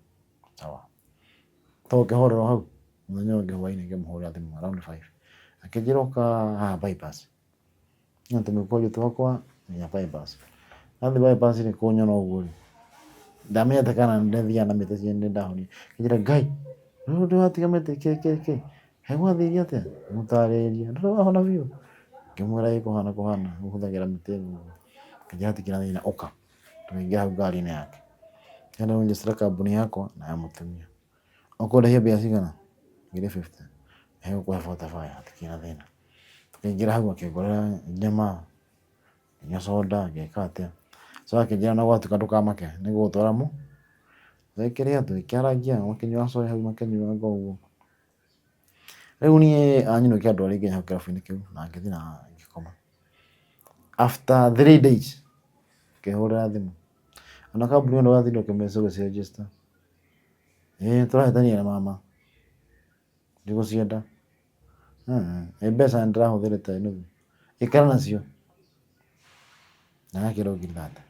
Sawa. Tũkĩhũrĩrwo hau. Mũthenya ũyũ ũngĩ hwainĩ ngĩmũhũrĩra thimũ around 5. Akĩnjĩra ũka haha bypass. Na tũmĩkwajũ twakwa nginya bypass. Ndathiĩ bypass rĩ, kũnyona ũguo rĩ, ndamenyete kana nĩndathiaga na mĩtĩ nĩndahonire. Akĩnjĩra Ngai, rĩu ndĩratiga mĩtĩ kĩ kĩ kĩ, kaĩ gwathiire atĩa? Ngĩmũtarĩria, ndũrĩ wahona biũ? Ngĩmwĩra ĩ kũhana kũhana, hũthagĩra mĩtĩ ĩno ũguo. Akĩnjĩra hatikĩrĩ na thĩna ũka. Tũkĩingĩra hau ngari-inĩ yake. Ngĩenda kũnjĩcĩra kambuni yakwa na ya mũtumia. Ũkũndĩhia mbia cigana? Ngiri 50. Nĩngũkũhe 45 hatikĩrĩ na thĩna. Tũkĩingĩra hau akĩngũrĩra nyama, ngĩnyua soda, ngĩka atĩa. So akĩnjĩra ona gwatuka ndũkamake nĩngũgũtwara mũciĩ. Tũgĩkĩrĩa tũgĩkĩaragia makĩnyuaga soda hau makĩnyuaga ũguo. Rĩu niĩ anyinũkia andũ arĩa aingĩ hau kĩrabu-inĩ kĩu na ngĩthiĩ na ngĩkoma. After 3 days ngĩhũrĩra thimũ, ona kambuni ĩyo ndũgatinda ũkĩmĩca register. Ĩĩ tũrahĩtania na mama, ndigũcienda. Ĩ mbeca nĩndĩrahũthĩrĩte nuthu, ikara nacio. Na agakĩrwo ngiri 30.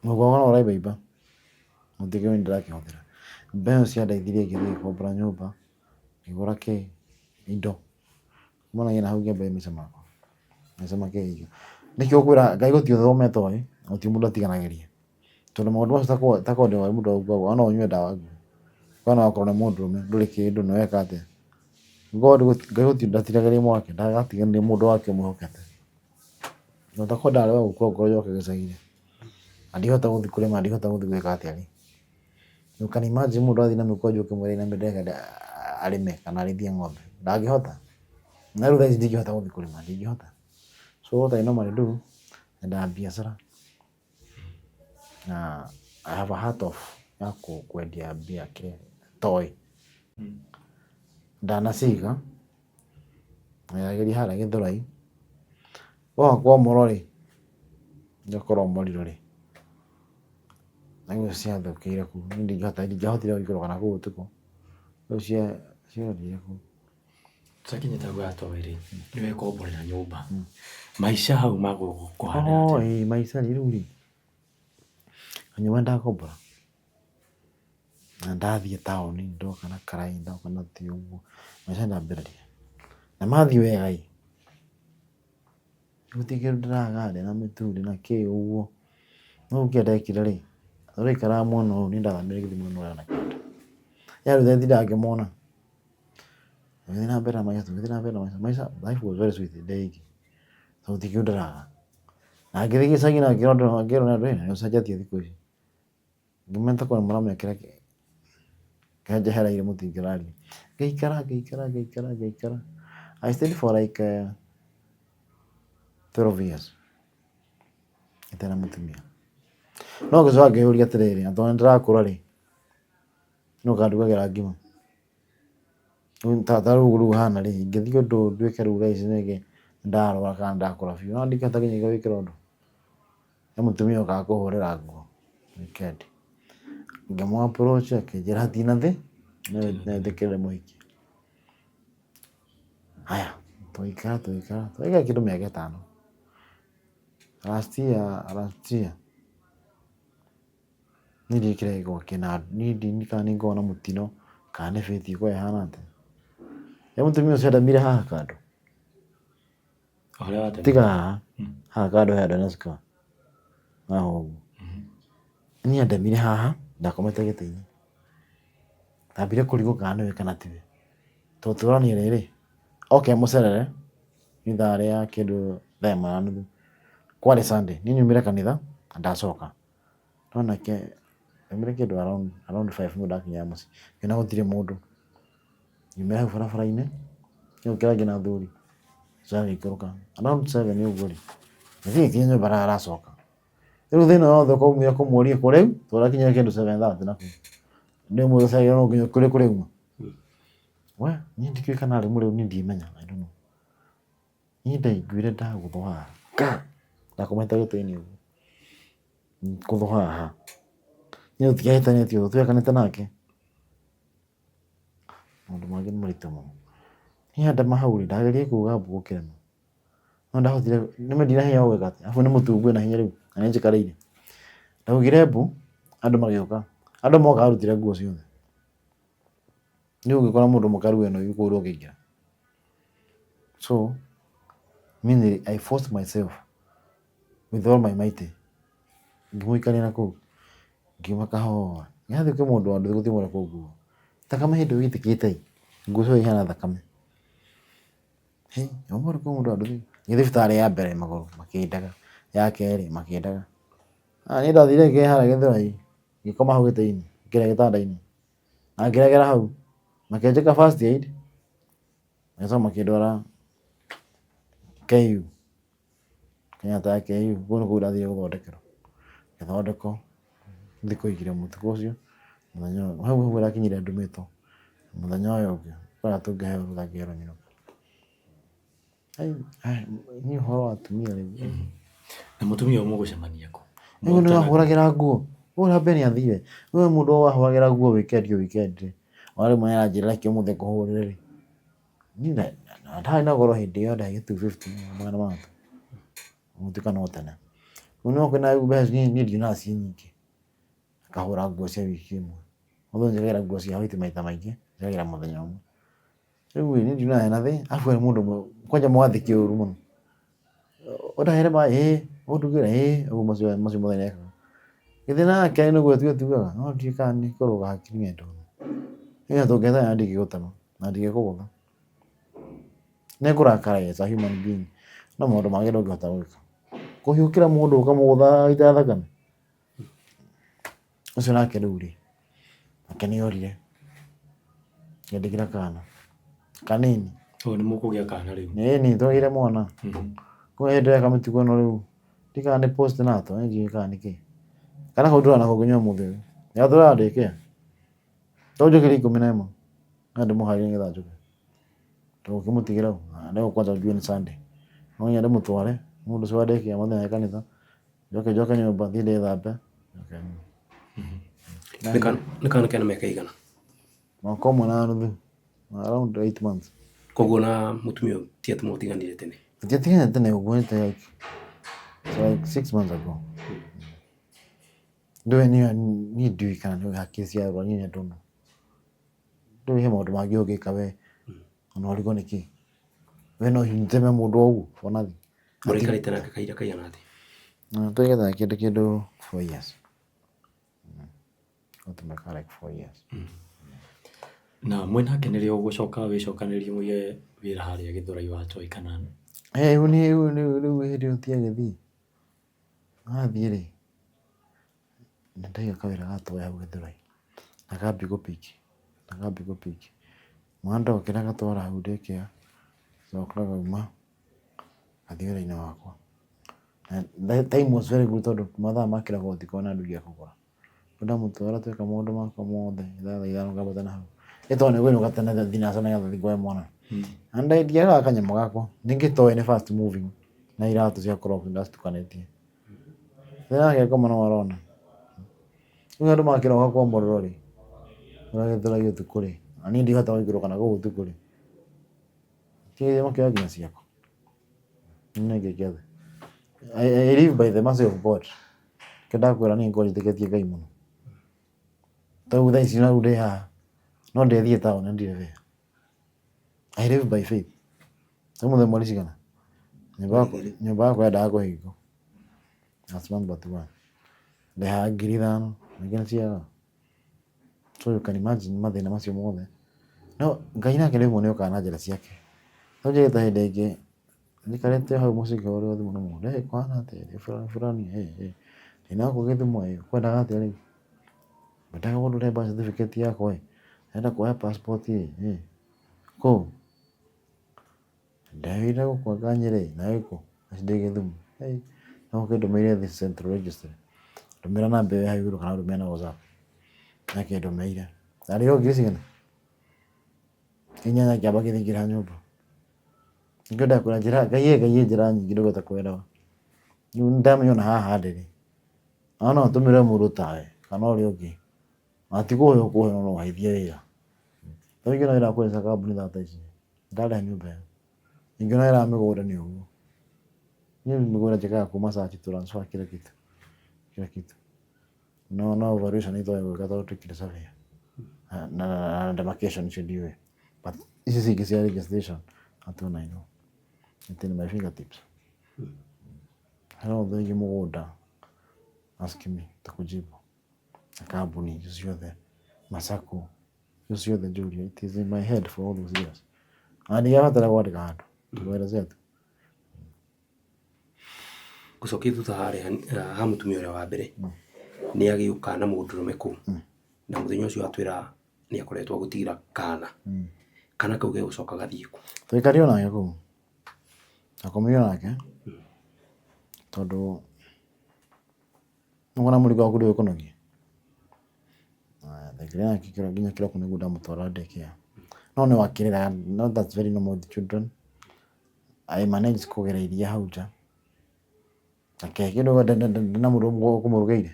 Mũhuko wakwa no ũraibaimba, gũtirĩ kĩndũ ndĩrakĩhũthĩra. Mbeca ciandeithirie ngĩthiĩ ngĩkombora nyũmba, ngĩgũra kĩ, indo. Kuma na hau ngĩambĩrĩria maica makwa. Maica makĩhinga. Nĩkĩo ngwĩra Ngai gũtirĩ ũndũ atoĩ, na gũtirĩ mũndũ atiganagĩria. Tondũ maũndũ macio takorwo ndĩ mũndũ wa no ũnyue ndawa nguhĩ. No okorwo nĩ mũndũrũme ndũrĩ kĩndũ nĩ weka atĩa. God Ngai gũtirĩ ndatiganagĩria mwake, ndagatiganĩria mũndũ wake ũmwĩhokete. Na takorwo ndarĩ wa gũkua ngoro yoke gĩcagi-inĩ, na ndingĩhota gũthiĩ kũrĩma, ndingĩhota gũthiĩ gwĩka atĩa rĩ. You can imagine mũndũ athiĩ na mĩkwanjũ ũkĩmwĩra ainame ndagĩka arĩme kana arĩithie ng'ombe, ndangĩhota. Na rĩu thaa ici ndingĩhota gũthiĩ kũrĩma, ndingĩhota. So what I normally do, nyendaga biacara na I have a heart of ya kwendia mbia kĩrĩa toy. Ndanaciga, ngeragĩria harĩa Gĩthũrai, woka kwa Omoro rĩ, ngakorwo Omoriro rĩ, rĩu ciathũkĩire kũu, niĩ ndingĩahotire gũikũrũka nakũu ũtukũ, rĩu ciathire kũu. Tũtakinyĩte hau ha toy rĩ, nĩ wekomborera nyũmba. Maica hau magũkũhana Oh, atĩa? ĩĩ maica rĩ, rĩu rĩ, kanyũmba nĩndakombora, na ndathiĩ taũni ndoka na karaĩ ndoka na ti ũguo, maica ndambĩrĩria. Na mathiĩ wega ĩ, gũtirĩ kĩndũ ndĩraga ndĩna mĩtu ndĩna kĩ ũguo. No rĩu kĩrĩa ndekire rĩ, tũraikaraga mwena ũyũ niĩ ndathamire ngĩthiĩ mwena ũrĩa na kĩanda. Yaani rĩu ndindaga ngĩmona. Tũgĩthiĩ na mbere na maica, tũgĩthiĩ na mbere na maica, maica life was very sweet ndĩ iki. Tondũ gũtirĩ kĩndũ ndĩraga. Na ngĩthiĩ gĩcagi na ngĩrwo nĩ andũ nĩ ũcenjetie thikũ ici. Ngĩmenya ta korwo mũramenya kĩrĩa kĩnjehereire mũtingĩraria. Ngĩikara ngĩikara ngĩikara ngĩikara. I stayed for like 12 years itarĩ na mũtumia. No ngĩcoka ngĩyũria atĩrĩrĩ, na tondũ nĩndĩrakũra rĩ, nũ ũkandugagĩra ngima? Ta rĩu ũguo hana rĩ, ingĩthiĩ ũndũ nduĩke rĩu thaa ici rĩngĩ nĩndarwara kana nĩndakũra biũ, no ndingĩhota nginya gwĩkĩra ũndũ. He mũtumia ũkaga kũhũrĩra nguo weekend. Ngĩmũ approach akĩnjĩra hatirĩ na no etĩkĩre mũhiki. Haya, tũgĩikara tũgĩikara tũgĩikara kĩndũ mĩaka 5. Last year niĩ ndiũĩ kĩrĩa gĩkoragwo kĩna niĩ ndiũĩ kana nĩ ngoragwo na mũtino kana nĩ fate ĩkoragwo ĩhana atĩa. Nĩ mũtumia ũcio andemire haha kando. O harĩa watemire. Tiga haha, haha kando he handũ hena scar. Haha ũguo. Niĩ andemire haha ndakomete gĩtĩ-inĩ. Ndambire kũrigwo kana nĩwe kana tiwe. Tondũ tũroranie rĩrĩ, oke amũcerere ithaa rĩa kĩndũ thaa ĩmwe na nuthu. Kwarĩ Sunday, niĩ nyumire kanitha na ndacoka. Ndona ke ndaumire kĩndũ around 5 nĩguo ndakinya mũciĩ. Ngĩona gũtirĩ mũndũ. Ngiumĩra hau barabara-inĩ, ngĩũkĩra nginya athuri. Coka ngĩikũrũka. Around 7 ũguo rĩ, ngĩthiĩ ngĩkinya nyũmba aracoka. Rĩu thĩna wothe ũkaumĩra kũmũria kũ rĩu, tũrakinyire kĩndũ 7:30 nakũu. Nĩ ũmwe ũcagĩra no nginya kũrĩa kũrauma. We niĩ ndikĩũĩ kana arĩ mũrĩu niĩ ndimenya, I don't know. Niĩ ndaiguire ndagũthwo haha ka! Ndakomete gĩtĩ-inĩ ũguo. Kũthwo haha. Niĩ tũtiahĩtanĩtie ũguo, tũtiakanĩte nake. Maũndũ mangĩ nĩ maritũ mũno. Niĩ andema hau rĩ, ndageririe kuga mbu gũkĩrema. No ndahotire, nĩma ndina hinya wa gwĩka atĩ, arabu nĩ mũtungu wĩna hinya rĩu, na nĩ njikarĩire. Ndaugire mbu, andũ magĩũka. Andũ moka arutire nguo ciothe. Nĩ ũngĩkora mũndũ mũkaru wena ũyũ kũu ndũngĩingĩra. So, niĩ I forced myself with all my might. Ngĩmũikaria na kũu, ngiuma kahora. Ndathiĩ kwĩ mũndũ wa nduthi gũthiĩ kũmũrora nguo. Thakame hĩndĩ ĩyo ĩitĩkĩte ĩ, nguo ciothe ihana thakame. Hĩ, ũmũthĩ kwĩ mũndũ wa nduthi. Ngĩthiĩ thibitarĩ ya mbere magũrũ makĩndaga, ya kerĩ makĩndaga. Niĩ ndathire ngĩe harĩa Gĩthũrai, ngĩkoma hau gĩtĩ-inĩ, kĩrĩa gĩtanda-inĩ. Na ngĩregera hau, makĩnjĩka first aid, magĩcoka makĩndwara KU, Kenyatta ya KU, kũu nĩkuo ndathire gũthondekerwo. Ngĩthondekwo, thikũ igĩrĩ mũtukũ ũcio, mũthenya ũyũ, hau nĩguo ndakinyire ndumĩtwo, mũthenya ũyũ ũngĩ, kwĩna tũngĩheo rũtha ngĩerwo nyinũke. Niĩ ũhoro wa atumia rĩ, Na mũtumia ũyũ mũgũcemania kũ? Rĩu nĩ wahũragĩra nguo, ũyũ mbere nĩ athire, ũyũ mũndũ wahũragĩra nguo weekend o weekend rĩ, ona rĩmwe nĩ aranjĩra reke ũmũthĩ ngũhũrĩre rĩ, niĩ ndarĩ na goro hĩndĩ ĩyo ndaheo 250 300, gũtuĩka no tene. Rĩu no kwĩna mbeca niĩ ndionaga ciĩ nyingĩ, ngahũra nguo cia wiki ĩmwe, ũmũthĩ njĩkagĩra nguo cia white maita maingĩ, njĩkagĩra mũthenya ũmwe. Rĩu ĩ niĩ ndionaga hena thĩna, arabu he mũndũ ũmwe kwanja mwathĩki ũru mũno, ũndahere maĩ ĩĩ, ũndugĩre ĩĩ, ũguo macio macio mothe nĩekaga. Githĩ nake nĩguo atuaga no ndiũĩ kana nĩ kũrũga hakiri ng'endo. Niĩ tũngĩhetana ndingĩgũtema na ndingĩkũgũtha. Nĩngũrakara as a human being no maũndũ mangĩ ndũngĩhota gwĩka. Kũhiũkĩra mũndũ ũkamũgũtha agaita thakame. Ũcio nake rĩu rĩ, nake nĩ orire, akĩndigĩra kana kanini. Ũyũ nĩ mũkũgĩa kana rĩu? Ĩni twagĩire mwana. Kwĩ hĩndĩ ndĩreka mĩtugo ĩno rĩu, ndiũĩ kana nĩ post nato, ndiũĩ kana nĩ kĩ. Kana kau ndũraga nako nginya ũmũthĩ ũyũ. Gatũraga ndĩkĩa. To njũkĩrie 11, no ndĩmũharĩrie nĩgetha njũke. Tũgũkĩmũtigĩra ũ? Rĩu kwanja njuge nĩ Sunday. No nginya ndĩmũtware, mũndũ ũcio wa ndĩkĩa mũthenya kanitha. Njoke njoke nyũmba thiĩ ndĩthambe. Njoke nyue. Nĩ kana kena mĩaka ĩigana? Mwaka ũmwe na nuthu. Around 8 months. Koguo na mũtumia ũyũ ti atĩ mwatiganire tene? Tũtiatigane tene ũguo nĩ like, it's like 6 months ago. Ndũĩ niĩ ndiũĩ kana nĩ hakiri ciarwara niĩ I don't know. Ndũĩ he maũndũ mangĩ ũngĩka we ona ũrigwo nĩkĩ. We no ũteme mũndũ o ũguo for nothing. Mũraikarĩte nake kahinda kaigana atĩa? Tũikarĩte nake kĩndũ 4 years. Tumekaa like 4 years. Na mwĩnake nĩrĩo ũgũcoka wĩcokanĩrĩrie mũige wĩra harĩa Gĩthũrai wa Choi kana? Rĩu rĩu hĩndĩ ĩyo tiagĩthiĩ. Athiĩ rĩ, nĩndaiga kawĩra ga toy hau Gĩthũrai na kambia gũ pick na kambia gũ pick. Mwana ndokĩra ngatwara hau daycare, ngacoka ngauma ngathiĩ wĩra-inĩ wakwa. Na time was very good tondũ mathaa ma kĩroko gũtikoragwo na andũ aingĩ a kũgũra. Rĩu ndamũtwara tweka maũndũ makwa mothe thaa 5 ngambata na hau. Nĩ tondũ nĩngũinũka tene thinacara nĩgetha thiĩ ngoe mwana. Na ndiagaga kanyamũ gakwa, ningĩ toy nĩ fast moving na iratũ cia crop ndacitukanĩtie. Rĩrĩa ngoma no arona. Rĩu andũ makĩroka kwa mũrũrũ rĩ, ũrĩa Gĩthũrai ũtukũ rĩ, na niĩ ndihota gũikũrũka na kũu ũtukũ rĩ, Kĩgeria makĩoya nginya ciakwa. Nĩ ngĩke atĩa? I live by the mercy of God. Kĩo ndakwĩra niĩ ngorwo njĩtĩkĩtie Ngai mũno. Tarĩu thaa ici na rĩu ndĩ haha no ndĩthiĩ taũni ndirĩ wĩra. I live by faith. Ũmũthĩ mweri cigana? Nyũmba yakwa yendaga kũhingwo. Last month but one. Ndĩhaga 5,000 ningĩ nĩ ciagaga. So you can imagine mathĩna macio mothe. No Ngai nake rĩmwe nĩ okaga na njĩra ciake. No njĩrĩte hĩndĩ ĩngĩ njikarĩte hau mũciĩ ngĩhũrĩrwo thimũ nĩ mũndũ, "Ĩ kũhana atĩa ĩ fulani fulani ĩ ndĩna gũkũ Gĩthumo ĩ ũkwendaga atĩa rĩu?" Ngwendaga ũndũre birth certificate yakwa ĩ, ndĩrenda kuoya passport ĩ kũ? Ndĩraugire gũkũ anga Nyĩrĩ, nawe wĩ kũ? Ndĩ Gĩthumo. No ũkĩndũmĩire the central registry. Ndũmĩra namba ĩyo ĩ hau igũrũ kana ũndũmĩre na WhatsApp. Nĩakĩndũmĩire. Ndarĩhwo ngiri cigana? 8 ngĩamba ngĩthiĩ ngĩrĩha nyũmba. Nĩkĩo ndakwĩra njĩra Ngai ĩ Ngai ĩ njĩra nyingĩ ndũngĩhota kuelewa. Rĩu nĩndamenya ona haha ndĩrĩ. Ona no ũtũmĩre mũndũ tawe kana ũrĩa ũngĩ. Na ti kũhe ũkũhe no no ũheithie wĩra. Rĩu ingĩona wĩra wa kwenja kambuni ta ici, ndarĩha nyũmba ĩyo. Ingĩona wĩra wa mĩgũnda nĩ ũguo. Niĩ mĩgũnda njĩkaga kuma search transfer kila kitu. Kila kitu. No no valuation itoĩ gwĩka tondũ tũtikĩrĩ surveyor. Na demarcation icio ndiũĩ. But ici cingĩ cia registration that one I know. It's in my fingertips. He ũndũ wĩgiĩ mũgũnda ask me nitakujibu. Na kambuni icio ciothe, ma SACCO icio ciothe njũrie it is in my head for all those years. Na ndingĩabatara kwandĩka handũ, ngũelezea tu. Ngũcokie thutha harĩa ha mũtumia ũrĩa wa mbere, nĩ agĩũka na mũndũrũme kũu, na mũthenya ũcio atwĩra nĩ akoretwo agũtigĩra kana. Kana kau gegũcoka gathiĩ kũ? Twaikarire nake kũu. Twakomire nake tondũ nĩwona mũrigo waku ndũgĩkũnogie. Twaikarire nake nginya kĩroko nĩguo ndamũtwara daycare. No nĩ wakĩrĩra, no that's very normal with children. I managed kũgĩra iria hau nja na keki ndĩna mũndũ ũkũmũrugĩire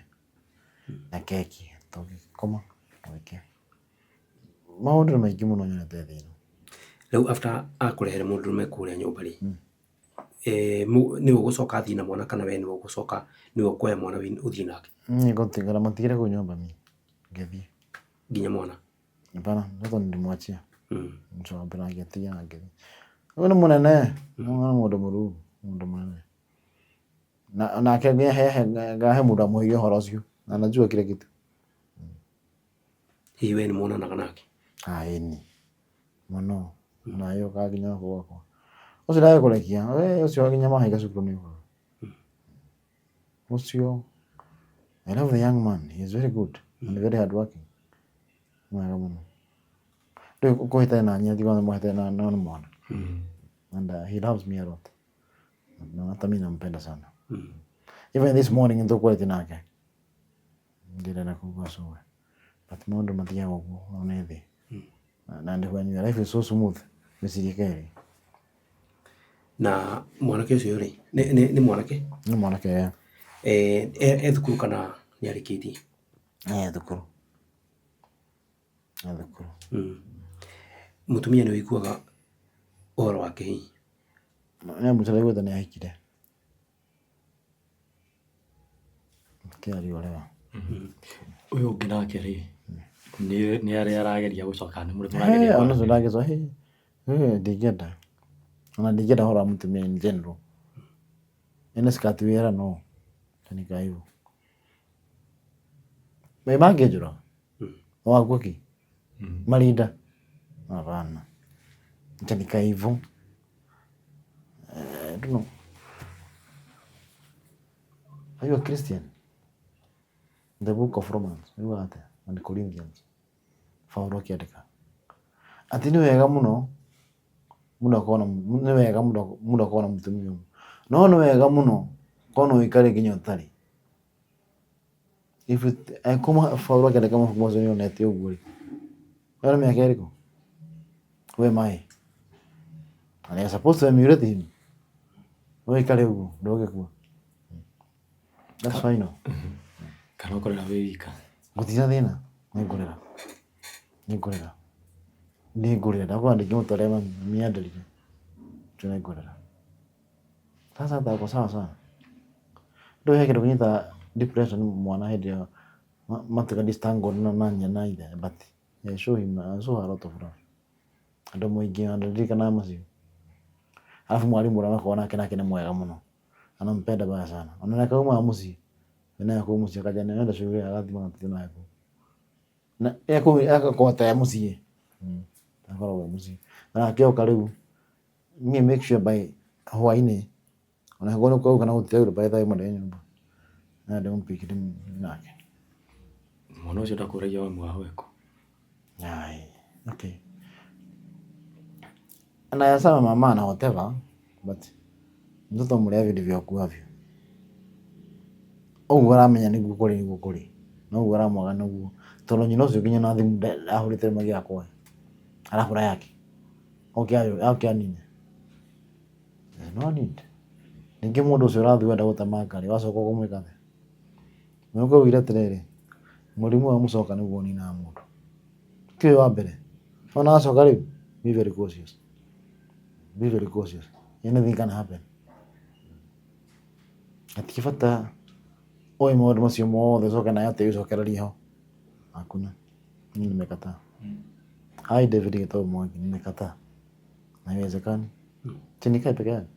na keki tũgĩkoma tũgĩkĩa. Maũndũ nĩ maingĩ mũno nyonete thĩ ĩno. Rĩu after akũrehere mũndũrũme kũrĩa nyũmba rĩ, nĩwe ũgũcoka athiĩ na mwana kana we nĩwe ũgũcoka nĩwe ũkuoya mwana ũthiĩ nake? Niĩ ngũtigara matigire kũu nyũmba niĩ ngĩthiĩ. Nginya mwana? Hapana, mtoto nilimwachia. Mtoto ngĩtiga na ngĩthiĩ. Ũyũ nĩ mũnene, nĩ mũndũ mũruu, mũndũ mũnene. Na nake he mũndũ amũheire ũhoro ũcio na anajua kila kitu. Hihi we nĩ muonanaga nake? Ĩni mũno na yũkaga nginya gũkũ gwakwa. Ũcio ndagĩkũrekia, ũcio nginya mahinga cukuru nĩ ũkaga. Ũcio I love the young man, he is very good and very hard working. Mwega mũno. Rĩu kũhĩtania na nyina tiga mũhĩtania na nĩ mwana. And he loves me a lot. Na hata mimi nampenda sana. Even this morning nĩtũkwarĩtie nake. Ndĩrenda kuga sorry. But maũndũ mathiaga ũguo nĩ thĩ. Na when your life is so smooth, wĩcirie kerĩ. Na mwanake ũcio rĩ, nĩ mwanake? Nĩ mwanake. E thukuru kana nĩ arĩkĩtie? E thukuru. E thukuru. Mũtumia nĩ ũiguaga ũhoro wake hihi? Nĩ ndaiguĩte nĩ ahikire. Akĩaria Ũyũ ũngĩ nake rĩ, nĩ arĩa arageria gũcoka nĩ mũrĩ mũrageria Ona ũcio ndangĩcoka ndingĩenda. Ona ndingĩenda ũhoro wa mũtumia in general. Ĩno skirt wĩra no nĩkaa hivyo. Ĩ mangĩnjũraga? Wakua kĩ? Marinda? Hapana. Acha nikae hivyo. I don't know. Are you a Christian? The book of Romans, yugaga atĩa? And Corinthians. Paulo akĩandĩka atĩ nĩ wega mũno mũndũ akorwo na nĩ wega mũndũ akorwo na mũtumia ũmwe, no nĩ wega mũno korwo no ũikare nginya ũtarĩ. If it, angĩkorwo Paulo akĩandĩka mabuku macio nĩ onete ũguo rĩ, ĩyo nĩ mĩaka ĩrĩkũ? Who am I? And you're supposed to emulate him. No ũikare ũguo ndũgĩkua. That's final. Kana ũkorera wĩ wika. Gũtirĩ na thĩna, nĩngũrĩra. Nĩngũrĩra. Nĩngũrĩra. Ndakorwo ndingĩmũtwarĩra mami, mami anderire. Nĩngũrĩra. Sasa hata ako sawa sana. Ndũĩ he kĩndũ kĩnyitaga depression mwana hĩndĩ ĩyo matuĩka distangled na nyina na ithe but I show him, I show her a lot of love. Andũ mũingĩ ona ndirikanaga macio. Alafu mwarimũ ũrĩa makoragwo nake nake nĩ mwega mũno. Anampenda baya sana. Ona reke aumaga mũciĩ, we naye kũu mũciĩ akanjia nenda shule agathiĩ magathiĩ naye kũu. Na e kũu agakorwo ta e mũciĩ. Akoragwo e mũciĩ. Na akĩoka rĩu, niĩ make sure by hwainĩ, ona angĩkorwo nĩ kwaura kana gũtiraura by thaa ĩmwe ndĩ nyũmba. Na ndĩmũpiki nake. Mwana ũcio ndakũragia mami wao ekũ? Ai, okay. Anayasema mama na whatever, but mtoto mlea vilivyo akuavyo. Ũguo aramenya nĩguo kũrĩ nĩguo kũrĩ. Na ũguo aramwaga nĩguo. Tondũ nyina ũcio nginya na thimũ ahũrĩte rĩmwe gĩa kuoya. Arahũra yake. Oke oke anine. There's no need. Ningĩ mũndũ ũcio ũrathiĩ wenda gũtemanga rĩ, wacoka ũkũmwĩka atĩa? Nĩ ũkũugire atĩrĩrĩ, mũrimũ wa mũcoka nĩguo ũninaga mũndũ. Ti ũyũ wa mbere. Wona wacoka rĩu, be very cautious. Be very cautious. Anything can happen. Hatirĩ bata ũĩ maũndũ macio mothe ũcoke nawe atĩ ũcokererie ho. Hakuna. Mimi nimekataa. Hi David Gitau Mwangi, nimekataa. Haiwezekani. Si nikae peke yangu.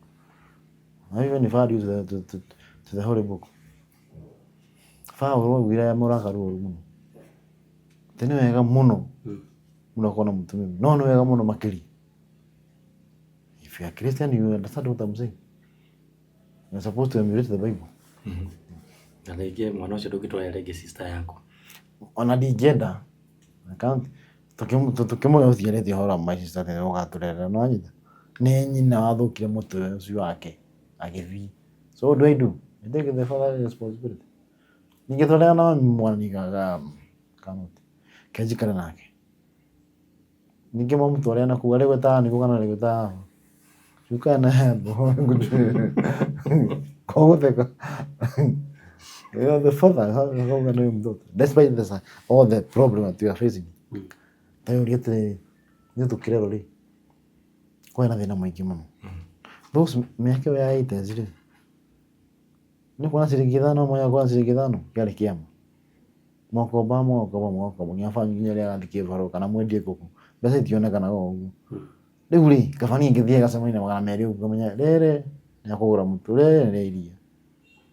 I even referred you to the Holy Book. Paũlũ augire arĩa mũrakaru ũru mũno. Atĩ nĩ wega mũno mũndũ akorwo na mũtumia no nĩ wega mũno makĩria. If you are Christian, you understand what I'm saying. You're supposed to emulate the Bible. Na rĩngĩ mwana ũcio ndũngĩtwarĩra rĩngĩ sister yaku. Ona ndingĩenda. I can't. Tũkĩmũhe ũciarĩte ũhoro wa my sister atĩ ũgatũrerera no anyita. Nĩ nyina wathũkire mũtwe ũcio wake agĩthiĩ. So what do I do? I take the father responsibility. Ningĩtwarĩra na mami mwana nĩgaga cannot. Kenjikare nake. Ningĩ mamũtwarĩra na kũu arĩ gwĩtaga nĩguo kana arĩ gwĩtaga Ukae na hapo. Kũgũtheka. You are the father, how can you mtoto? Despite this, all the problem that you are facing. Ta ũria atĩrĩrĩ, ithuĩ tũkĩrerwo rĩ, kwarĩ na thĩna mũingĩ mũno. Those mĩaka ĩyo ya 80s rĩ, nĩ kuona ciringi ithano mwanya kuona ciringi ithano kĩarĩ kĩama. Mwakomba mũgakomba mũgakomba nginya baba nginya rĩrĩa agathiĩ kĩbarũa kana mwendie ngũkũ, mbeca itionekanaga o ũguo. Rĩu rĩ, kaba niĩ ngĩthiĩ gacemania na 200 ũguo ngamenya rĩrĩ nĩ rĩa kũgũra mũtu, rĩrĩ nĩ rĩa iria.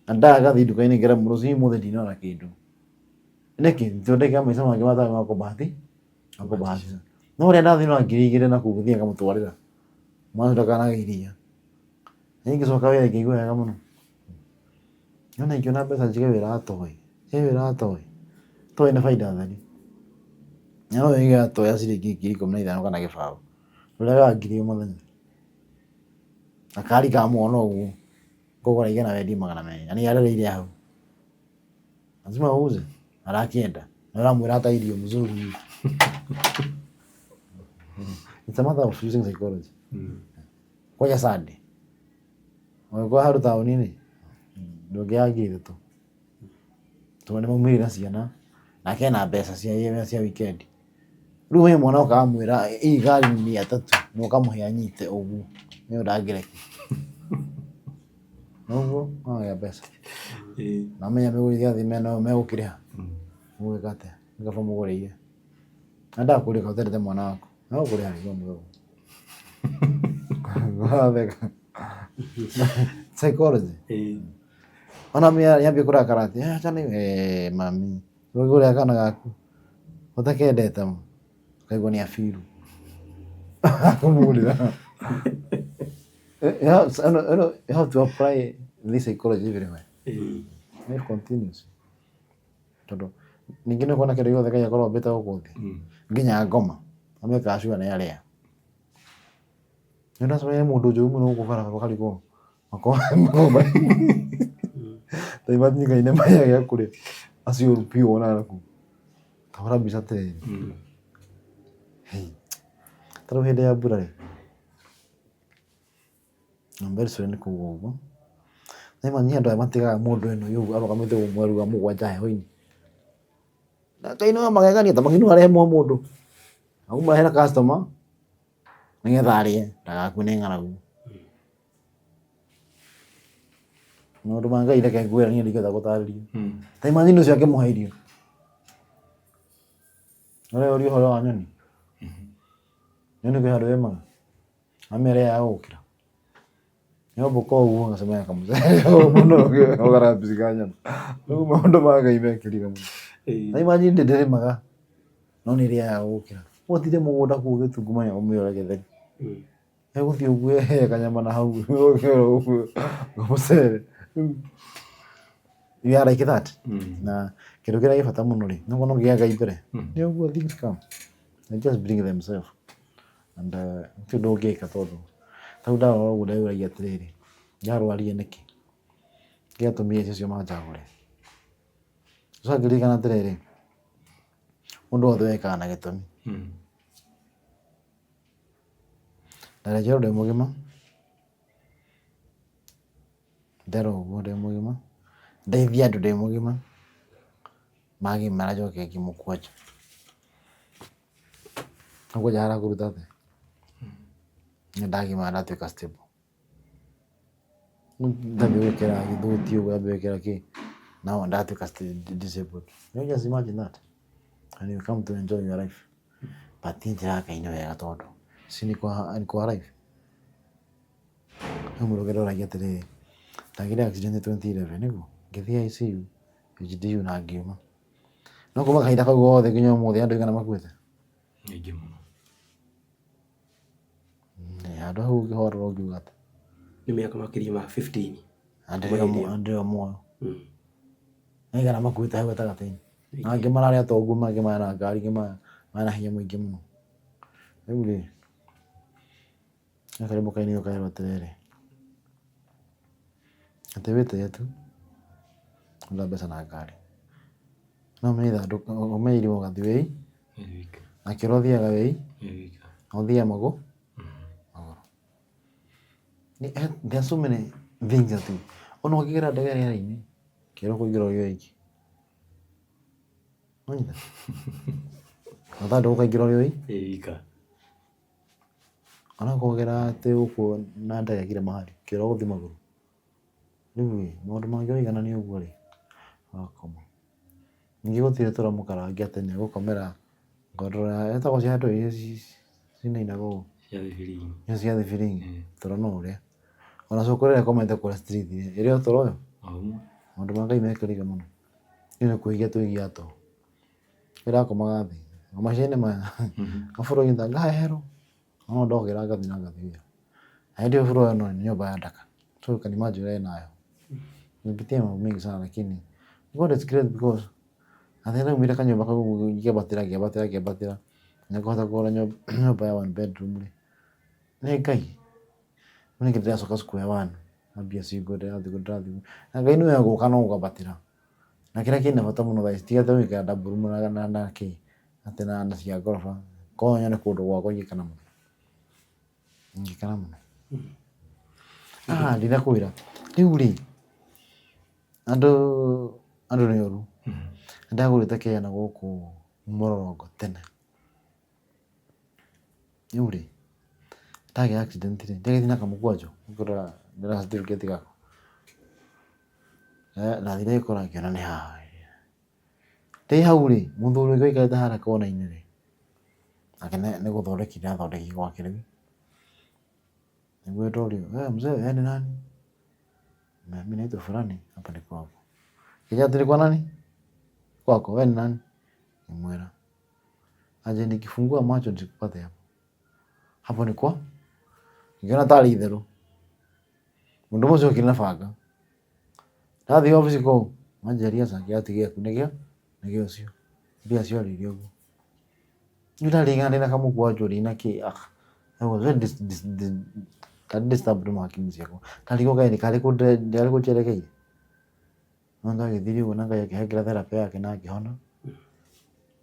Na ndagathiĩ nduka-inĩ ngera mũrũ ũmũthĩ ndinona kĩndũ. Nĩkĩ? Tondũ ndagĩka maica mangĩ matarĩ ma kũbahati, ma kũbahatisha. No rĩrĩa ndathiĩ na 2000 na kũu ngĩthiĩ ngamũtwarĩra, mwana ũcio ndakanage iria. Niĩ ngĩcoka wĩra ngĩigua wega mũno. No na ingĩona mbeca njige wĩra wa toy, njige wĩra wa toy, toy nĩ baida theri. Na no wĩige toy ya ciringi 15,000 kana gĩbaũ, ũrĩaga ngiri o mũthenya. Na kari kamuona ũguo, kũgũra igana wendie 200, na nĩ arereire hau. Lazima uuze, arakĩenda. Na ũramwĩra hata irio mzuri. It's a matter of using psychology. Kwanja Sunday. Ũngĩkorwo handũ taũni-inĩ, ndũngĩaga 3,000. Tondũ nĩ maumĩrire na ciana, nake ena mbeca cia weekend. Rĩu he mwana ũkaga mwĩra ii gari ni 300 na ũkamũhe anyite ũguo, ĩyo ndangĩreka. Ũguo akagĩa mbeca. Na amenya megũgĩthiĩ megũkĩrĩha. Mũgwĩka atĩa? Nĩ kaba mũgũrĩire. Na ndakũrĩha ũtendete mwana waku. No kũrĩha nĩguo mũgũrũ. Watheka. Psychology. Ona mami yambia kũrakara atĩ, "Eh, acha nĩ eh mami, ũgũrĩra kana gaku ũtakendete ma." Ũkaigua nĩ abiru. Akũmũgũrĩra. You have to apply this psychology everywhere. Life continues. Tondũ ningĩ nĩ ũkuona kĩndũ gĩothe Ngai akoragwo ombĩte gũkũ thĩ. Nginya ngoma. Amĩkaga sure nĩ arĩa. Nĩ ndacemania na mũndũ njũru mũno gũkũ barabara ũkarigwo ta imagine Ngai nĩ maya gĩa kũrĩa acio ũru biũ wonaga nakũu. Ta hũra mbica atĩrĩrĩ. Hey. Ta rĩu hĩndĩ ya mbura rĩ, I'm very sorry nĩ kuga ũguo. Nĩ imagine andũ aya matigaga mũndũ ĩno ũguo arũgamĩte ũguo mweri wa mũgwanja heho-inĩ. Na Ngai nĩ wa magegania ta no arehe mũndũ. Auma hena customer nĩgetha arĩe ndagakue nĩ ng'aragu. Maũndũ ma Ngai reke ngwĩre niĩ ndingĩhota gũtarĩria. Ta imagine ũcio akĩmũhe irio. Ũrĩa ũhoro wa nyoni. Nyoni kwĩ handũ ĩmaga. Amĩrĩaga gũkĩra. Nĩombũka ũguo agacemania na kamũcere mũno ũgarambici ka nyama. Rĩu maũndũ ma Ngai mekĩrire mũno. Ta imagine ndĩrĩmaga no nĩ ĩrĩaga gũkĩra. Ũthiire mũgũnda kũu ũgĩtungumania ũmĩũre gĩtheri. Egũthiĩ ũguo ehe kanyama na hau kamũcere. We are like that. Na kĩndũ kĩrĩa gĩ bata mũno rĩ, nĩ ũkuona ũngĩiga Ngai mbere, nĩ ũguo things come. They just bring themselves. And gũtirĩ ũndũ ũngĩka tondũ ta rĩu ndarora ũguo ndeyũragia atĩrĩrĩ, ndarwarire nĩkĩ? Kĩrĩa gĩatũmire acio manjagũre? Ngacoka ngĩririkana atĩrĩrĩ, ũndũ wothe wekĩkaga na gĩtũmi. Ndarĩ ndĩ mũgima, nderwo ũguo ndĩ mũgima, ndeithia andũ ndĩ mũgima, magimara njoke ngĩmũkwanja. Mũkwanja harakũruta atĩa? Nĩ ndagimara ndatuĩka stable. Ndambia gwĩkĩra gĩthũti ũguo ndambia gwĩkĩra kĩ, now ndatuĩka disabled. You just imagine that and you come to enjoy your life. But niĩ njĩraga Ngai nĩ wega tondũ si niko alive. He mũndũ ũngĩ ndoragia atĩrĩrĩ, ndagĩire accident 2011 nĩguo, ngĩthiĩ ICU, HDU na ngiuma. No kuma kahinda kau gothe nginya ũmũthĩ andũ aigana makuĩte? Aingĩ mũno. Handũ hau ũngĩhorera ũngiuga atĩa? Nĩ mĩaka makĩria ma 15. Na ndĩrĩ o muoyo. Nĩ aigana makuĩte hau gatagatĩ-inĩ? Na angĩ mararĩ atongu, angĩ marĩ na ngari, angĩ marĩ na hinya mũingĩ mũno. Rĩu rĩ, he karwĩmbo kainirwo karerwo atĩrĩrĩ, atĩ wĩtĩye tu, ũrenda mbeca na ngari. No ũmenye ithandũkũ, ũmenye irima ũgathiĩ wĩ na kĩoro ũthiaga wĩ na ũthiaga magũrũ. There are so many things that ona ũngĩgera ndege rĩera-inĩ, kĩoro ũkũingĩra ũrĩ wiki. Nĩwanyita? Gathandũkũ ũkaingĩra ũrĩ wika. Ona kũgera atĩ gũkũ na ndege kila mahali, kĩoro ũgũthiĩ magũrũ. Rĩu ĩ, maũndũ mangĩ waiganania ũguo rĩ, ũgakoma. Ningĩ gũtirĩ tũramũkarangia atĩ nĩ egũkomera ngondoro ĩtagwo cia andũ iria cinainaga ũũ. Cia thibiringi. Icio cia thibiringi, toro no ũrĩa. Ona cũkũ rĩrĩa ĩkomete kũrĩa street ĩrĩ o toro ũyũ. Maũndũ ma Ngai mekĩrĩire mũno. Ithuĩ nĩ kwĩgia twĩgiaga toro. Ĩrakomaga thĩ. Maica-inĩ maya, gabũrũ ngaheherwo, no ndokĩra ngathiĩ na ngathiĩ wĩra. Na hĩndĩ ĩyo bũrũri ũyũ nĩ nyũmba ya ndaka. So you can imagine ũrĩa ĩna heho. Nimepitia mambo mengi sana lakini God is great because atĩ ndaumire kanyũmba kau ũguo ngĩambatĩra ngĩambatĩra ngĩambatĩra na ngĩhota kũgũra nyũmba ya one bedroom rĩ, nĩ Ngai. Rĩu ningĩ ndĩracoka square one, ngambia single ndĩrathiĩ ũguo ndĩrathiĩ ũguo. Na Ngai nĩwe ũgũka no gũkambatĩra. Na kĩrĩa kĩna bata mũno thaa ici ti atĩ gũikara double room na kĩ, atĩ na cia ngoroba, korwo nyone kũndũ gwakwa ingĩkena mũno. Ingĩkena mũno. Ah ndinakwĩra, rĩu rĩ, andũ andũ nĩ oru. Ndagũrĩte kĩea na gũkũ Mũrorong'o tene. Rĩu rĩ, ndagĩa accident rĩ, ndagĩthiĩ na kamũkwanjũ ngũra certificate gakwa. Ndathire ngĩkora ngĩona nĩ haha. Ndĩ hau rĩ, mũthuri ũngĩ waikarĩte harĩa kona-inĩ rĩ, nake nĩ gũthondeki arathondeki gwake rĩu. Nĩguo ndorio, we mzee wewe ni nani? Mimi naitwa fulani, hapa ni kwako. Ngĩnjĩra atĩ nĩ kwa nani? Kwako, wewe ni nani? Ngĩmwĩra. Aje nikifungua macho nisikupate hapo. Hapo ni kwa? Ngĩona tarĩ itherũ. Mũndũ ũcio okire na banga. Ndathiĩ obici kũu, manjĩria aca kĩratũ gĩaku nĩ gĩa nĩ gĩa ũcio. Mbia ciorire ũguo. Rĩu ndaririkana ndĩna kamũkwanjũ rĩ na kĩ ah I was very ndarĩ disturbed mũno hakiri-inĩ ciakwa. Ndarigwo kaĩ karĩ kũ ndarĩ kũ njerekeire. No ndagĩthiire ũguo na Ngai akĩhengera therapy yake na ngĩhona.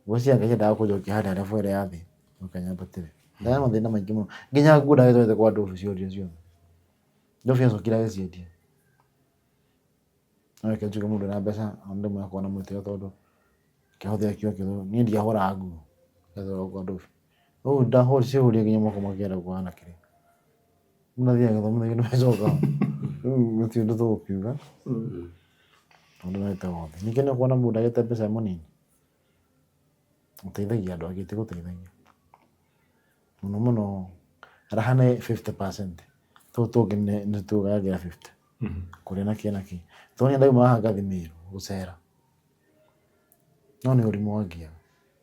Ngwĩciria Ngai endaga kũnjokia harĩa level ĩrĩa ya thĩ oke anyambatĩre. Ndarĩ na mathĩna maingĩ mũno. Nginya nguo ndagĩtwarĩte kwa ndobi ciorire ciothe. Ndobi acokire agĩciendia. No reke njuge mũndũ wĩna mbeca ona rĩmwe akoragwo na mwĩtĩo tondũ kĩhũthĩra kĩo niĩ ndiahũraga nguo ndatwaraga kwa ndobi. Rĩu ndahũrire nginya moko makĩenda kũhana kĩrĩa. Mũndũ athiaga gĩthomo-inĩ nĩ macokaga. Rĩu gũtirĩ ũndũ tũgũkiuga. Tondũ no ĩte wothe. Ningĩ nĩ ũkuona mũndũ agĩte mbeca e mũnini. Ũteithagia andũ angĩ, ti gũteithagia. Mũno mũno raha nĩ 50%. Tũtũ tũngĩ nĩ tũgayagĩra 50. Kũrĩa na kĩ na kĩ. Tondũ niĩ ndauma haha ngathiĩ Meru gũcera. No nĩ ũrimũ wangiaga.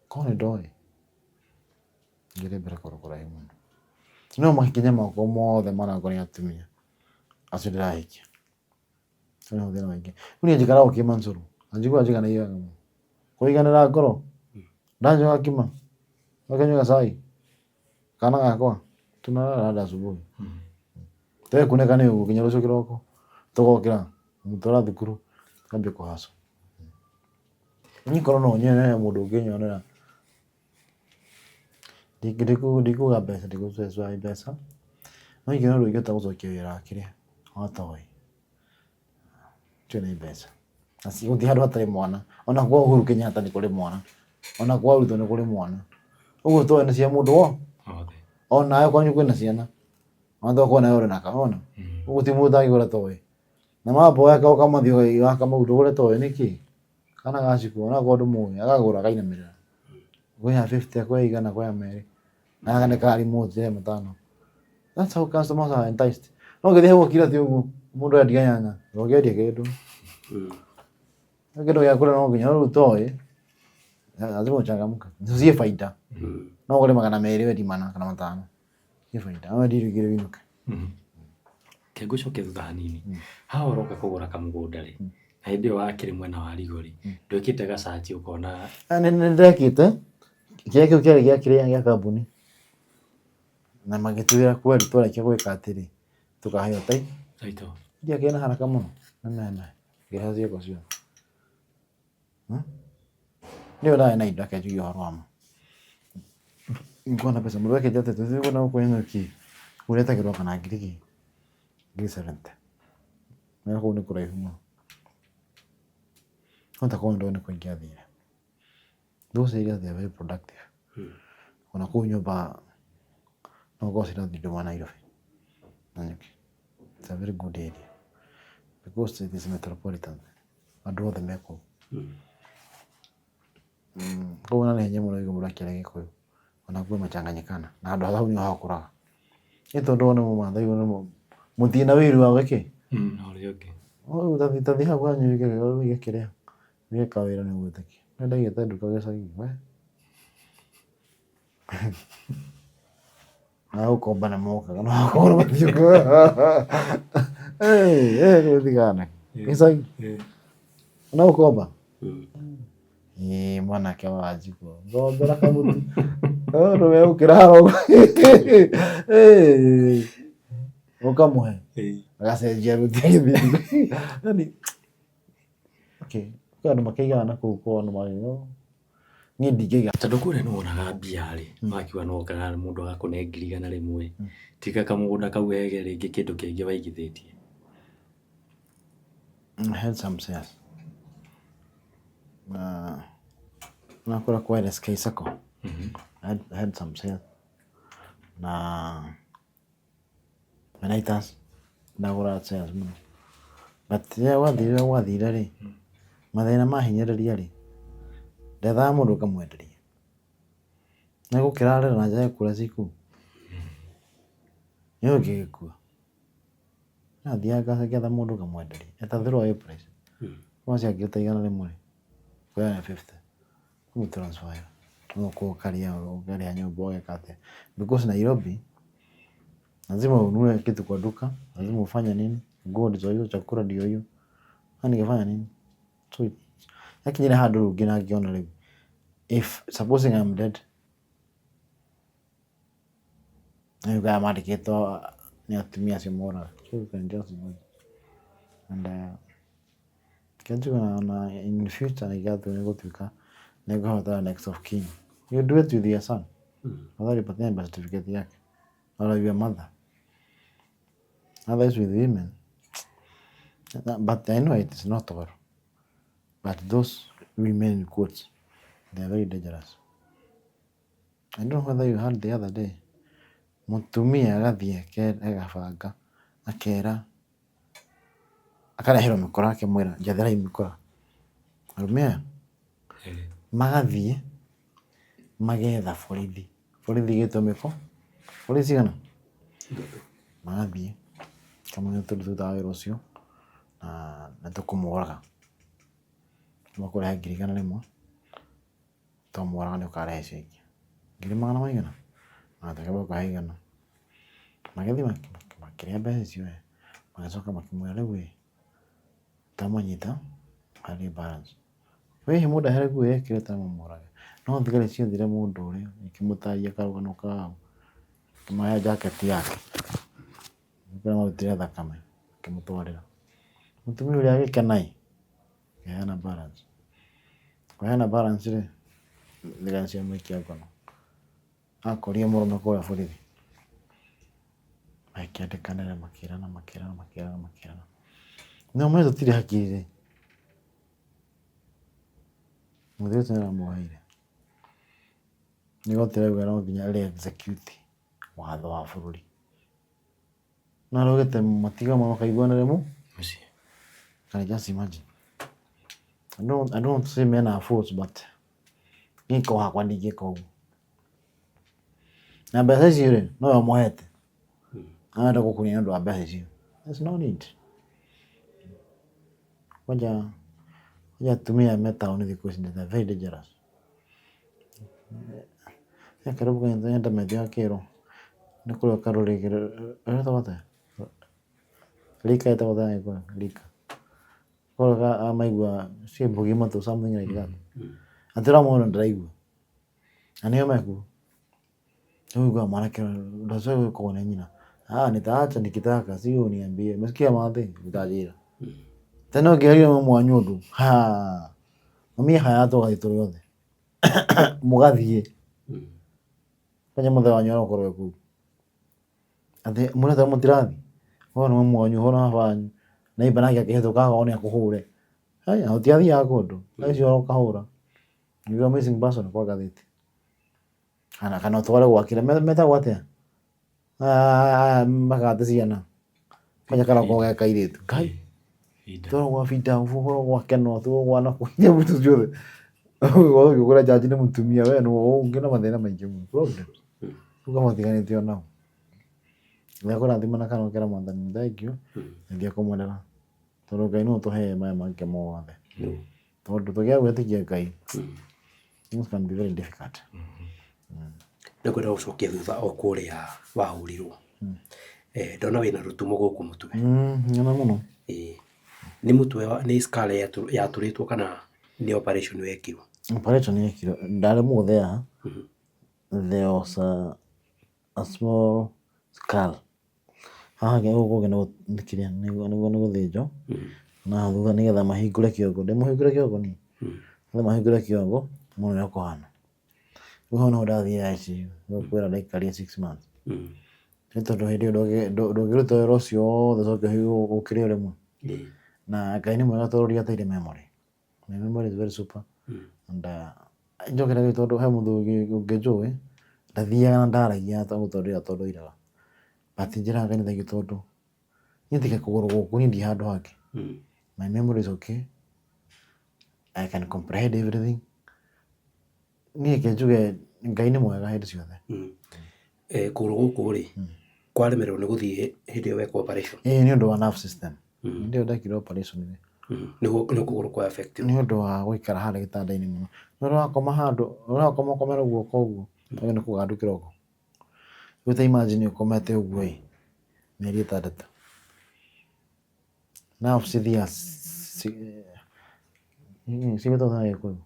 Korwo nĩ ndoĩ, ngĩthiĩ mbere kũndũ kũraihu mũno. No makinya makwa mothe maragwo nĩ atumia acio ndĩrahikia. Ũcio nĩguo thĩna waingĩ. Rĩu niĩ njikaraga o Kĩmancũrũ na njiguaga njiganĩire wega mũno. Kũiganĩra ngoro, ndanyua gakima, ũkanyua gacai, kana gakwa, tunalala hadi asubuhi. Twekunĩka nĩ ũguo nginya rũciũ kĩroko, tũgokĩra, mũtwara thukuru, tukambia kũhacwo. Niĩ korwo no nyone mũndũ ũngĩnyonera, ndikuga mbeca, ndikũcua mbeca, no ingĩona ũndũ ingĩhota gũcokia wĩra wa kĩrĩa, wa toy, ũcio nĩ mbeca. Na gũtirĩ handũ hatarĩ mwana, ona kwa Uhuru Kenyatta nĩ kũrĩ mwana, ona kwa Ruto nĩ kũrĩ mwana. Ũguo toy nĩ cia mũndũ wothe. Onawe kwanyu kwĩna ciana, ona tokorwo nawe ũrĩ na wona. Ũguo gũtirĩ mũndũ ũtangĩgũra toy. Na mamboya ũkamathiĩ ũkamau ndũgũre toy nĩkĩ? Kana gacikũ onakorwo ndũmũĩ akagũra akainamĩrĩra. Kwĩ ya 50, kwĩ ya igana, kwĩ ya merĩ. Na gaka nĩ ka remote ya matano. That's how customers are enticed. No ũngĩthiĩ hau ũkira atĩ ũguo mũndũ endia nyanya, ndũngĩendia kĩndũ. Kĩndũ gĩa kũrĩa no nginya rĩu toy lazima uchangamke. Ciĩ baida. No ũgũre 200 wendie 4 kana 5. Ciĩ baida. No wendie irio igĩrĩ wĩinũke. Reke ngũcokie thutha hanini. Haha ũroka kũgũra kamũgũnda rĩ, na hĩndĩ ĩyo wakĩrĩ mwena wa Rigori, ndwĩkĩte gacaci ũkona Nĩ ndekĩte, kĩrĩa kĩu kĩarĩ gĩa kĩrĩa gĩa kambuni. Na magĩtwĩra kweli twarĩkia gwĩka atĩrĩ, tũkaheo title. Ndiakĩrĩ na haraka mũno na meme ngĩrehe ciako ciothe. Nĩyo ndarĩ na indo reke njuge ũhoro wa ma. Ningĩkorwo na mbeca mũndũ ekĩte atĩa tũthiĩ na gũkũ Nanyuki ũretagĩrwo kana ngiri kĩ, ngiri 70. Na kũu nĩ kũraihu mũno. No ta korwo nĩndoĩ nĩkũ ingĩathire. Those areas they are very productive. Ona kũu nyũmba no gũkorwo cirathiĩ ndũma Nairobi, Nanyuki. It's a very good area because it is metropolitan. Andũ othe me kũu. Koguo ona nĩ hinya mũno ũigue mũndũ akĩaria Gĩkũyũ ona kuo machanganyikana na handũ hau nĩho hakũraga. Nĩ tondũ o nĩ mũmathai mũtirĩ na ũiru wa gĩkĩ. Na ũrĩa ũngĩ. Ta thiĩ hau wanyu wige kĩrĩa, wige kawĩra nĩ ũgwĩtĩkia. Nĩ ndaigĩte nduka gĩcagi we. Na gũkomba nĩ mokaga no gũkorwo matiũkaga. Gũtigana. Gĩcagi. Na gũkomba. Ĩĩ mwanake wa Wanjikũ ngombera kamũtu. Ũndũ egũkĩra haha ũguo. Ũkamũhe. Agacenjia ruti agĩthiĩ. Yaani okay, kwĩ andũ makĩigaga na kũu kwao nĩ niĩ ndingĩiga. Tondũ kũrĩa nĩ wonaga mbia rĩ, wakiuga no ũkaga mũndũ agakũne ngiri 100, tiga kamũgũnda kau wege rĩngĩ kĩndũ kĩngĩ waigithĩtie. I had some shares. Na nakũrĩa kwa LSK Sacco. I had some shares. Na Unitas ndagũraga shares mũno. But rĩrĩa gwathire ũrĩa gwathire rĩ, mathĩna mahinyĩrĩria rĩ, ndethaga mũndũ ngamwenderia. Nĩ gũkĩrarĩra na njage kũrĩa ciku. Nĩ ũngĩgĩkua. Nathiaga ngetha mũndũ ngamwenderia at a very high price. Korwo ciangĩte 100 rĩ, ngũheana 50. Ũmũ transfer ũgoka ũkarĩa ũkarĩha nyũmba ũgeka atĩa. Because Nairobi lazima ununue kitu kwa duka, lazima ufanye nini, nguo ndizo hiyo, chakula ndio hiyo. Sasa ningefanya nini? So yakinyire handũ rĩu nginya ngĩona rĩu if supposing I'm dead rĩu aya mandĩkĩtwo nĩ atumia acio moraga. So you can just imagine. And reke njuge ona in future nĩngĩgatua nĩ gũtuĩka nĩ ngũhota next of kin. You do it with your son. Afadhali upatie birth certificate yake or your mother. Otherwise with women. But I know it is not all. But those women in quotes, they are very dangerous. I don't know whether you heard the other day. Mũtumia agathiĩ agabanga akera akareherwo mĩkora akemwĩra njetherai mĩkora. Arũme aya magathiĩ magetha borithi, borithi igĩtwo mĩko, borithi cigana? Magathiĩ makamwĩra tũrutaga wĩra ũcio na nĩtũkũmũraga. Makũrehe ngiri 100, twamũraga nĩ ũkarehe icio ingĩ. Ngiri magana maigana? Magatuĩka megũkũhe 100. Magĩthiĩ makĩrĩa mbeca icio ĩ, magĩcoka makĩmwĩra rĩu ĩ, twamũnyita harĩ balance. Hihi mũndehere nguo ekĩrĩte mũmũrage. No thigari ciethire mũndũ ũrĩa ikĩmũtarĩria karũgano kau, ikĩmũhe jacket yake, kũrĩa marutire thakame makĩmũtwarĩra. Mũtumia ũrĩa agĩkena ĩ, akĩheana balance. Kũheana balance rĩ, thigari ciamũikia ngono. Akorire mũrũme kũrĩa borithi. Makĩandĩkanĩra makĩrana makĩrana makĩrana makĩrana. No ũmenye tũtirĩ hakiri rĩ, mũthuri ũcio nĩaramuoheire. Igoti rĩrauga no nginya rĩ execute watho wa bũrũri. No araugĩte matiga makaiguanĩre Mũciĩ. Can you just imagine? I don't want to say men are fools but niĩ korwo hakwa ndingĩka ũguo. Na mbeca icio rĩ, nowe ũmũhete. Arenda gũkũnia nĩ ũndũ wa mbeca icio. There's no need. Kwanja kwanja atumia me taũni thikũ ici they are very dangerous. He karũgano nyendete gakĩrwo nĩ kũrĩa karũrĩ getagwo atĩa? Rika ĩtagwo atĩa na Gĩkũyũ? Rika. Koguo maigua ciĩ matũ something like that. Atĩ ũramwona ndaraigua. Na nĩo mekuo. Rĩu ũiguaga mwanake ndacoka gũkorwo nĩ nyina. Ah, nitaacha nikitaka sio uniambie. Umesikia mathe? Utajira. Tena ũngĩaria mamu wanyu ũndũ, ha mami haya tũgathiĩ tũrĩ othe. Mũgathiĩ. Kwanja mũthee wanyu arokorwo e kũu. Atĩ mũreta mũtirathiĩ. Ũyũ nĩ mamu wanyu, ũyũ nĩ baba wanyu. Neighbour nake akĩhĩtũka akorwo nĩ akũhũre. Haya, tũtiathiaga kũndũ. Thaa icio ũkahũra. You are missing person kwa ngathĩti. Kana kana ũtware gwakĩra metagwo atĩa? Aya makate ciana. Kwanja karoko ge kairĩtu. Ngai. Twarwo gwa Bida, ũhoro gwa Kenol, twarwo gwa nakũu nyamũ ciothe. Ũgĩkora jaji nĩ mũtumia we nĩ ũngĩ na mathĩna maingĩ mũno. Problem. Rĩu kamũtiganĩte onao. Nĩekũrathima na kanokera Mwathani thank you. Nĩthiĩ kũmũrera. Tondũ Ngai nĩwe ũtũheire maya mangĩ mothe. Tondũ tũngĩaga gwĩtĩkia Ngai, things can be very difficult. Nĩngwenda gũcokia thutha o kũrĩa wahũrirwo. Ndona wĩna rũtumo gũkũ mũtwe. Nyona mũno. Ĩĩ. Nĩ mũtwe nĩ scar yatũrĩtwo kana nĩ operation wekirwo? Operation yekirwo. Ndarĩ mũgũthe haha. There was a small scar. Haha gũkũ kũngĩ nĩ kĩrĩa nĩ gũthĩnjwo. Na haha thutha nĩgetha mahingũre kĩongo. Ndĩmũhingũre kĩongo niĩ? Nĩgetha mahingũre kĩongo mone ũrĩa kũhana. Rĩu hau nĩho ndathire ICU. Nĩgũkwĩra ndaikarire 6 months. Nĩ tondũ hĩndĩ ĩyo ndũngĩruta wĩra ũcio wothe ũcoke ũkĩre o rĩmwe. Na Ngai nĩ mwega tondũ ndiateire memory. My memory is very super. And njokere tondũ he mũndũ ũngĩnjũĩ ndathiaga na ndaragia tondũ tondũ oiraga. But njĩraga Ngai nĩ thengiũ tondũ niĩ tiga kũgũrũ gũkũ niĩ ndirĩ handũ hangĩ. My memory is okay. I can comprehend everything. Niĩ reke njuge Ngai nĩ mwega hĩndĩ ciothe. Kũgũrũ gũkũ rĩ, kwaremererwo nĩ gũthiĩ hĩndĩ ĩyo wekwo operation? Ĩĩ nĩ ũndũ wa nerve system. Hĩndĩ ĩyo ndekirwo operation rĩ, Nĩ kũgũrũ kwa affect nĩ ũndũ wa gũikara harĩa gĩtanda-inĩ mũno. Nĩ ũrakoma handũ, ũrakoma ũkomere guoko ũguo, wagĩrĩirwo nĩ kũgandũ kĩroko. Rĩu ta imagine ũkomete ũguo ĩ, mĩeri 6. Nerves cithiaga cigwĩtwo atĩa na Gĩkũyũ?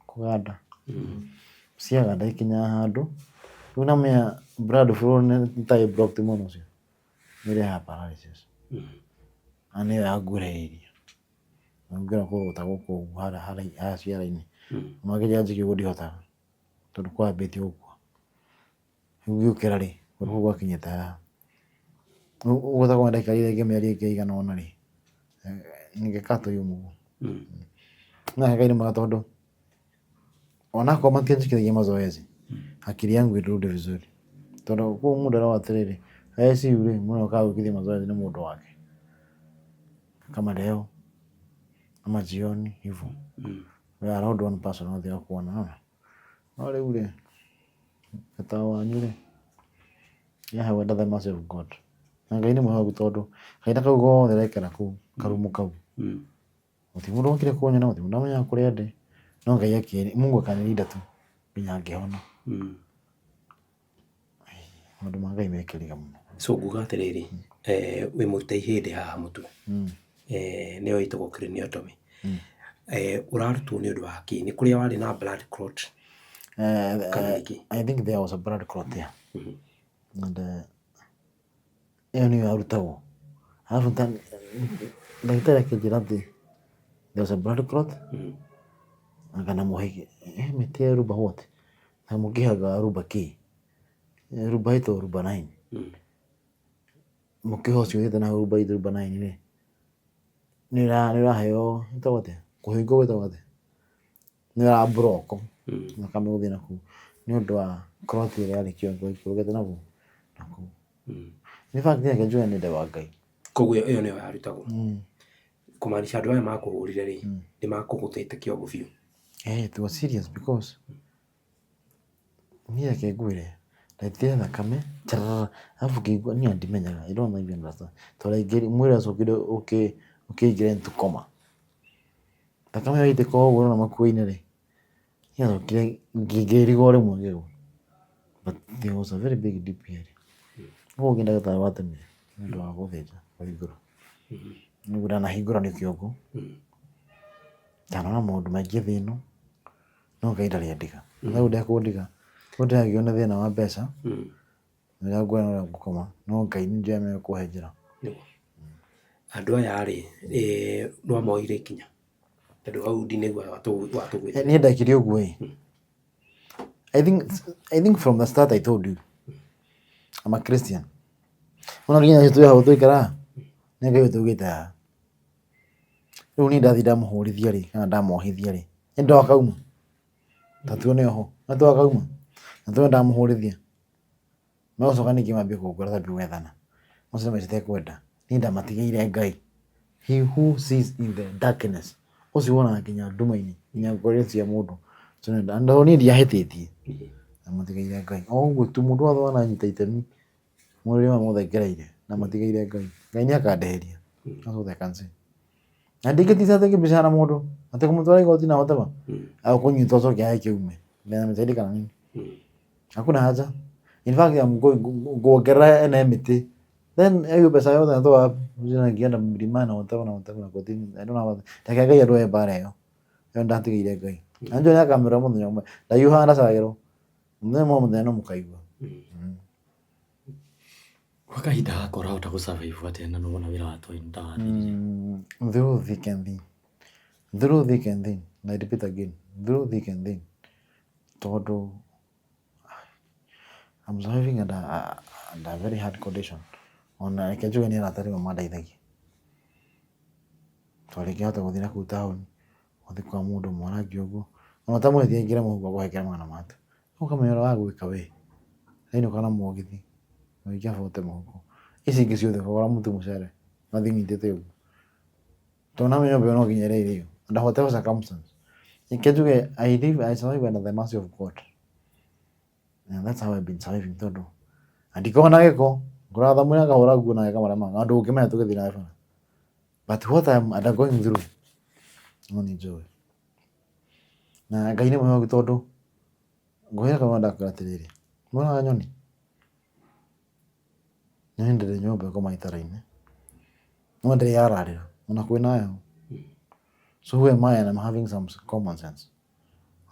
Kũganda. Ciaganda ikinyaga handũ, rĩu namenya blood flow nĩ ta ĩ blocked mwena ũcio, nĩ ĩrehaga paralysis. Na nĩyo yanguhĩrĩirie. Ngĩra kũgũrũ ta gũkũ ũguo harĩa ciara-inĩ. Makĩria njĩke ũguo ndihotaga tondũ kwambĩtie gũkua. Rĩu ngĩũkĩra rĩ, kũndũ kũu gwakinyĩte haha. Rĩu ũguo takorwo ndaikarire rĩngĩ mĩeri ĩngĩ ĩigana ũna rĩ, ingĩka tũi ũguo. No Ngai nĩ mwega tondũ onakorwo matianjĩkithagia mazoezi, akili yangu ilirudi vizuri. Tondũ kũu mũndũ eragwo atĩrĩrĩ, ICU rĩ, mũndũ okaga gwĩkithio mazoezi nĩ mũndũ wake. Kama leo ama jioni hivyo. We are allowed one person othe kuona nona. No rĩu rĩ, ta wanyu rĩ, yaheagwo under the mercy of God. Na Ngai nĩ mwĩhokeku tondũ kahinda kau gothe ndaikara kũu karumu kau, gũtirĩ mũndũ wokire kũnyona, gũtirĩ mũndũ wamenyaga kũrĩa ndĩ, no Ngai akĩ Mungu akanilinda tu nginya ngĩhona. Maũndũ ma Ngai me kĩriga mũno. So nguga atĩrĩrĩ, wĩ mũrute ihĩndĩ haha mũtwe, nĩyo ĩtagwo craniotomy. Ũrarutwo nĩ ũndũ wa kĩ? Nĩ kũrĩa warĩ na blood clot kana nĩkĩ? I think there was a blood clot there. And ĩyo nĩyo yarutagwo. Arabu ndagĩtarĩ akĩnjĩra atĩ there was a blood clot anga namũhe mĩtĩ ya rumba what? Na mũkĩhaga rumba kĩ? Rumba ĩtagwo rumba 9. Mũkĩha ũcio ũthiĩte na rumba 8 rumba 9 rĩ, nĩ ũraheo ĩtagwo atĩa? Kũhingwo gwĩtagwo atĩa? Nĩ ũra block thakame gũthiĩ na kũu nĩ ũndũ wa clot ĩrĩa yarĩ kĩongo ĩikũrũkĩte na kũu. In fact reke njuge nĩ ũndũ wa Ngai. Koguo ĩyo nĩyo yarutagwo. Kũmaanisha andũ aya makũhũrire rĩ, nĩ makũgũthĩte kĩongo biũ. Eh, it was serious because niĩ reke ngwĩre ndaitire thakame tarara arabu ngĩigua niĩ ndimenyaga I don't even understand tondũ mwĩrĩ wacokire ũkĩingĩra into coma. Thakame ĩyo yaitĩka o ũguo ũrona makuo-inĩ rĩ, nĩyacokire ngĩrigwo rĩmwe ngĩgwa. But there was a very big deep area. Ũguo ũngĩ ndagĩtarĩ wa tene nĩ ũndũ wa gũthĩnja kũhingũra. Nĩguo ndanahingũra nĩ kĩongo, ndanona maũndũ maingĩ thĩ ĩno, no Ngai ndarĩ andiga. Na rĩu ndekũndiga, rĩu ndĩragio nĩ thĩna wa mbeca, ũrĩa nguona ũrĩa ngũkoma, no Ngai nĩ njũĩ nĩekũhe njĩra. Andũ aya rĩ, nĩ wamoeire ikinya? Tondũ hau ndinaigua watũgwĩte. Niĩ ndekire ũguo ĩ, I think from the start I told you I'm a Christian. Ona nginya twĩ hau twaikara nĩ Ngai ũtũigĩte haha. Rĩu niĩ ndathiĩ ndamũhũrithia rĩ, kana ndamohithia rĩ, nĩ ndwakauma? Ta tuone oho, na twakauma? Na tuone ndamũhũrithia. Megũcoka ningĩ mambie kũngora tambie gwethana. Macio nĩ maica Niĩ ndamatigĩire Ngai. He who sees in the darkness. Ũcio wonaga nginya nduma-inĩ, nginya ngoro cia mũndũ. Na niĩ ndiahĩtĩtie. Ndamatigĩire Ngai. O ũguo tu mũndũ wothe wananyita itemi mũrĩ ũrĩa mothe ngereire, ndamatigĩire Ngai. Ngai nĩ akandĩhĩria. That's what I can say. Na ndingĩtinda atĩ ngĩbicana na mũndũ, atĩ kũmũtwara igoti na whatever. Agũkũnyita ũcoke ae kĩume. Nimesaidika na nini? Hakuna haja. In fact, I'm going nguongerera ene mĩtĩ. Then hiyo pesa yote natoa wapi? Ngienda mlimani na whatever na whatever na kotini. I don't have. Reke Ngai arũe mbara ĩyo. Ĩyo ndatigĩire Ngai. Na njũĩ nĩakamĩrũa mũthenya ũmwe. Ndahiũhaga ndacayĩrwo. Mũthenya ũmwe mũthenya no mũkaigua. Gwa kahinda gaka ũrahota gũ survive atĩa na nĩwona wĩra wa toy nĩtawathirire? Through thick and thin. Through thick and thin. I repeat again. Through thick and thin. Tondũ I'm surviving under a very hard condition. Ona reke njuge nĩ arata rĩmwe mandeithagia. Tondũ rĩngĩ ahota gũthiĩ nakũu taũni, ũthiĩ kwa mũndũ mwarangie ũguo, ona ũtamwĩtie aingĩre mũhuko akũhengere magana matatũ. Ũkamenya ũrĩa wagwĩka we. Wainũka na mũgithi, ũgĩikia bote mũhuko. Ici ingĩ ciothe ũkagũra mũtu mũcere, ũgathiĩ ũnyitĩte ũguo. Tondũ nĩũramenya nyũmba ĩyo no nginya ĩrĩa irio. Under whatever circumstance. Reke njuge I live, I survive under the mercy of God. And that's how I've been surviving tondũ na ndikoragwo na gĩko, ngũraga thamuni ngahũra nguo na ngeka marĩa mangĩ, na ndũngĩmenya tũgĩthiĩ nawe bara. But what I'm undergoing through, no nĩ njũĩ. Na Ngai nĩ mwĩhokeku tondũ ngũhe kamwe ndakwĩra atĩrĩrĩ, nĩwonaga nyoni? Nyoni ndĩrĩ nyũmba ĩkomaga itara-inĩ, no ndĩrĩ yararĩra ona kwĩna heho. So who am I and I'm having some common sense.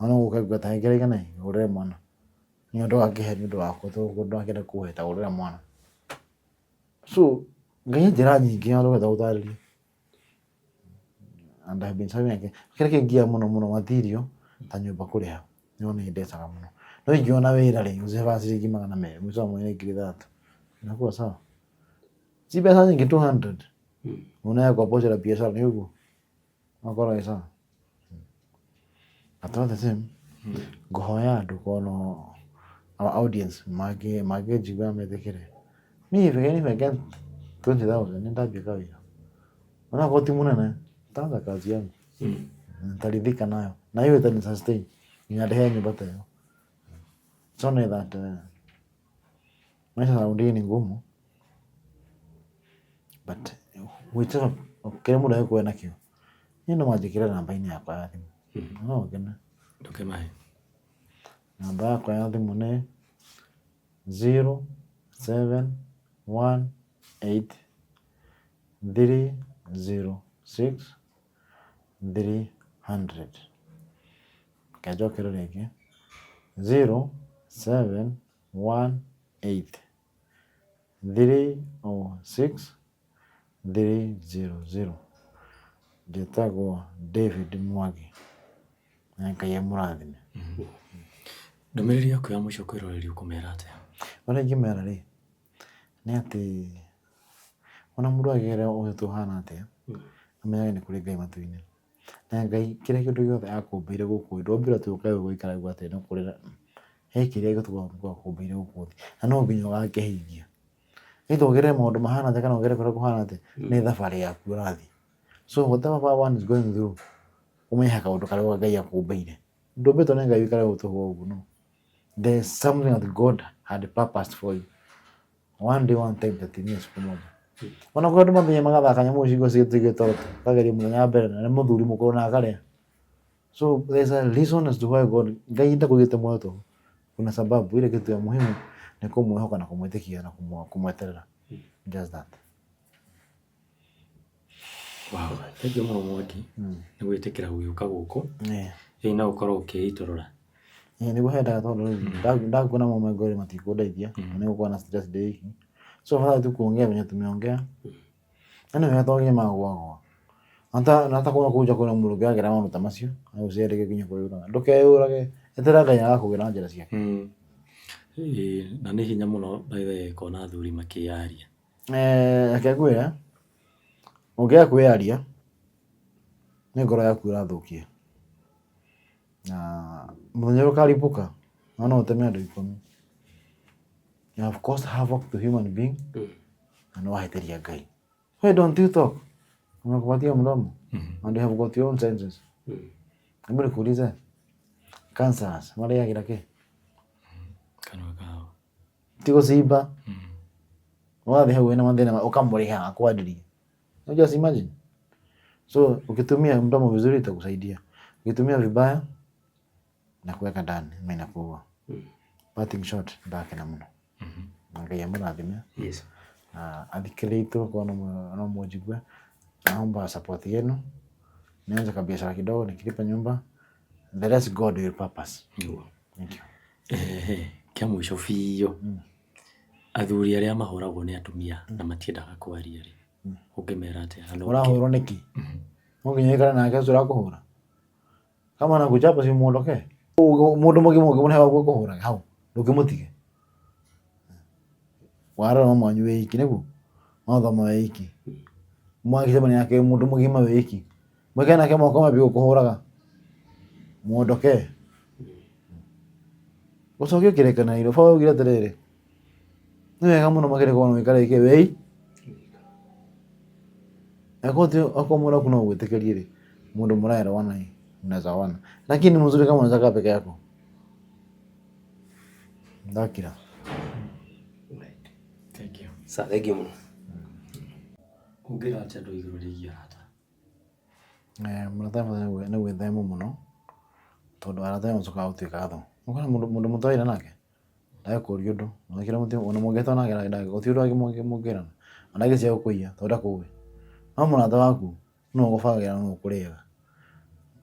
Ona no gũka nguga ta hengere igana ngũrĩre mwana. Nĩ ũndũ wakĩhe nĩ ũndũ wakwa tondũ ndakĩenda kũhe ta gũrĩra mwana. So Ngai e njĩra nyingĩ na ndũngĩhota gũtarĩria. And I've been serving kĩrĩa kĩngiaga mũno mũno material ta nyũmba kũrĩha nĩyo nĩ ndecaga mũno. No ingĩona wĩra rĩ, ngũcebaga ciringi magana merĩ mũico wa mweri nĩ 3000. Inakuwa sawa. Si mbeca nyingĩ 200. Unaweza kwa pochi la biashara ni ũguo. Ũgakorwo ĩ sawa. But all the same, ngũhoya andũ korwo no Our audience mangĩnjigua metĩkĩre. Niĩ if I get 20,000 nĩ ndambia kawĩra. Onakorwo ti mũnene, nitaanza kazi yangu. Nitaridhika nayo. Na hiyo itani sustain nginya ndĩhe nyũmba ta ĩyo. It's only that maisha raundi hii ni ngumu, but whichever kĩrĩa mũndũ angĩkorwo enakĩo, niĩ no manjĩkĩre namba-inĩ yakwa ya thimũ. No ngene. Ndũkĩmahe. Namba yakwa ya thimũ nĩ 0718 306 300. Reke njokere rĩngĩ, 0718 306 300. Njĩtagwo David Mwangi na Ngai amũrathime. Ndũmĩrĩri yaku ya mũico kwĩroreri ũkũmera atĩa? Ũrĩa ingĩmera rĩ, nĩ atĩ ona mũndũ angĩgerera ũritũ ũhana atĩa, amenyage nĩ kũrĩ Ngai matu-inĩ. Na Ngai kĩrĩa kĩndũ gĩothe akũmbĩire gũkũ thĩ, ndombirwo atĩ ũkae gũikara atĩ no kũrĩra, he kĩrĩa akũmbĩire gũkũ thĩ, na no nginya ũgakĩhingia. Either ũgerere maũndũ mahana atĩa kana ũgerere kũrĩa kũhana atĩa, nĩ thabarĩ yaku ũrathiĩ. So whatever one is going through, ũmenye he kaũndũ karĩa Ngai akũmbĩire. Ndũmbĩtwo nĩ Ngai ũikare ũũ tũhũ ũguo, no. There is something that God had purposed for you. One day, one time itatimia siku moja. Ona kũrĩ andũ mathiaga magathaka nyamũ icio cigĩtoro kageria mũthenya wa mbere na nĩ mũthuri mũkũrũ na akarĩa. So there's a reason as to why God Ngai ndakũigĩte muoyo tũhũ. Kuna sababu ile kitu ya muhimu ni kumwihoka na kumwĩtĩkia na kumweterera. Just that. Wow, thank you mũno Mwangi nĩ gwĩtĩkĩra gũgĩũka gũkũ. Yeah. Ĩĩ no ũkorwo ũkĩitũrũra. Ĩĩ nĩguo hendaga tondũ rĩu ndakuona mama ngore matikũndeithia na nĩgũkorwo na stress ndĩ iki. So afadhali tu kuongea venye tumeongea. Na nĩ wega to nginya magũagũa. Na hata kuona kũu nja kwĩna mũndũ ũngĩragera maũndũ ta macio na ũciarĩke nginya kwĩyũraga. Ndũkeyũrage, eterera Ngai agakũgĩra na njĩra ciake. Ĩĩ na nĩ hinya mũno by the way kuona athuri makĩyaria. Reke ngwĩre, ũngĩaga kwĩyaria nĩ ngoro yaku ĩrathũkia. Na mũthenya ũrĩa ũkaribũka no ũteme andũ 10. You have caused havoc to human being na nĩ wahĩtĩria Ngai. Why don't you talk? Amekupatia mdomo and you have got your own senses. Hebu nikuulize, cancers marĩagĩra kĩ? Kanua kao. Ti gũcimba. Ũgathiĩ hau wĩna mathĩna ũkamũrĩha akwarĩrie. You just imagine. So ukitumia mdomo vizuri itakusaidia. Ukitumia vibaya na kuweka ndani ama inakuua. Parting shot ndakena mũno. Na Ngai amũrathime. Yes. Na athikĩrĩria itũ korwo no mũnjigue, naomba support yenu. Nianze kabiashara kidogo nikilipa nyumba. The rest God will purpose. Nĩguo. Thank you. Ehe, kĩa mũico biũ athuri arĩa mahũragwo nĩ atumia na matiendaga kwaria rĩ, ũngĩmera atĩa? Na Ũrahũrwo nĩkĩ? No nginya ũikare nake ũcio ũrakũhũra. Kama anakuchapa si muondokee. Mũndũ mũgima ũngĩmũhe wa gũkũhũraga hau, ndũngĩmũtige. Warora mama wanyu wĩ iki nĩguo? Mwathoma wĩ iki. Mwagĩcemania nake mũndũ mũgima wĩ iki. Mwĩkane nake moko mambie gũkũhũraga. Muondokee. Ũcoke ũkĩrekanĩrwo. Baba augire atĩrĩrĩ, nĩ wega mũno makĩria gũkorwo ũikare iki wĩ akorwo mũndũ waku no agwĩtĩkĩrie rĩ, mũndũ mũraelewana ĩ, mnaweza oana. Lakini ni mzuri kama unaweza kaa peke yako. Ndakira. Right. Thank you. Sa, thank you mũno. Ũngĩra atĩa andũ igũrũ rĩgiĩ arata? Mũrata nĩ gwĩthema mũno tondũ arata nĩo macokaga gũtuĩka thũ. Ũkona mũndũ mũtwaire nake ndagĩkũria ũndũ, ona mũngĩtwana nake gũtirĩ ũndũ mũngĩrana, ona angĩcia gũkũiya tondũ ndakũĩ. No mũrata waku nĩwe ũgũbangagĩra nũũ ũkũrĩaga.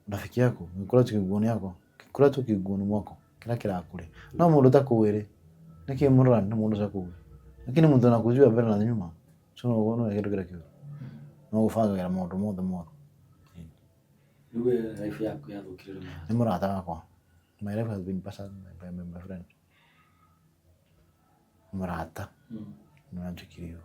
Rafiki yako gĩkũracho kĩguoni yako gĩkũracho kĩguoni mwako kĩrĩa kĩrakũrĩa. No mũndũ ũtakũĩ rĩ, nĩkĩ mũrorane na mũndũ ũtakũĩ? Lakini mtu anakujua mbele na nyuma, so no kĩndũ kĩrĩa kĩũru. No ũgũbangagĩra maũndũ mothe mothe. Rĩu we life yaku yathũkire rĩ Nĩ mũrata wakwa. My life has been passed by my friend. Mũrata nĩwe wanjĩkire ũguo.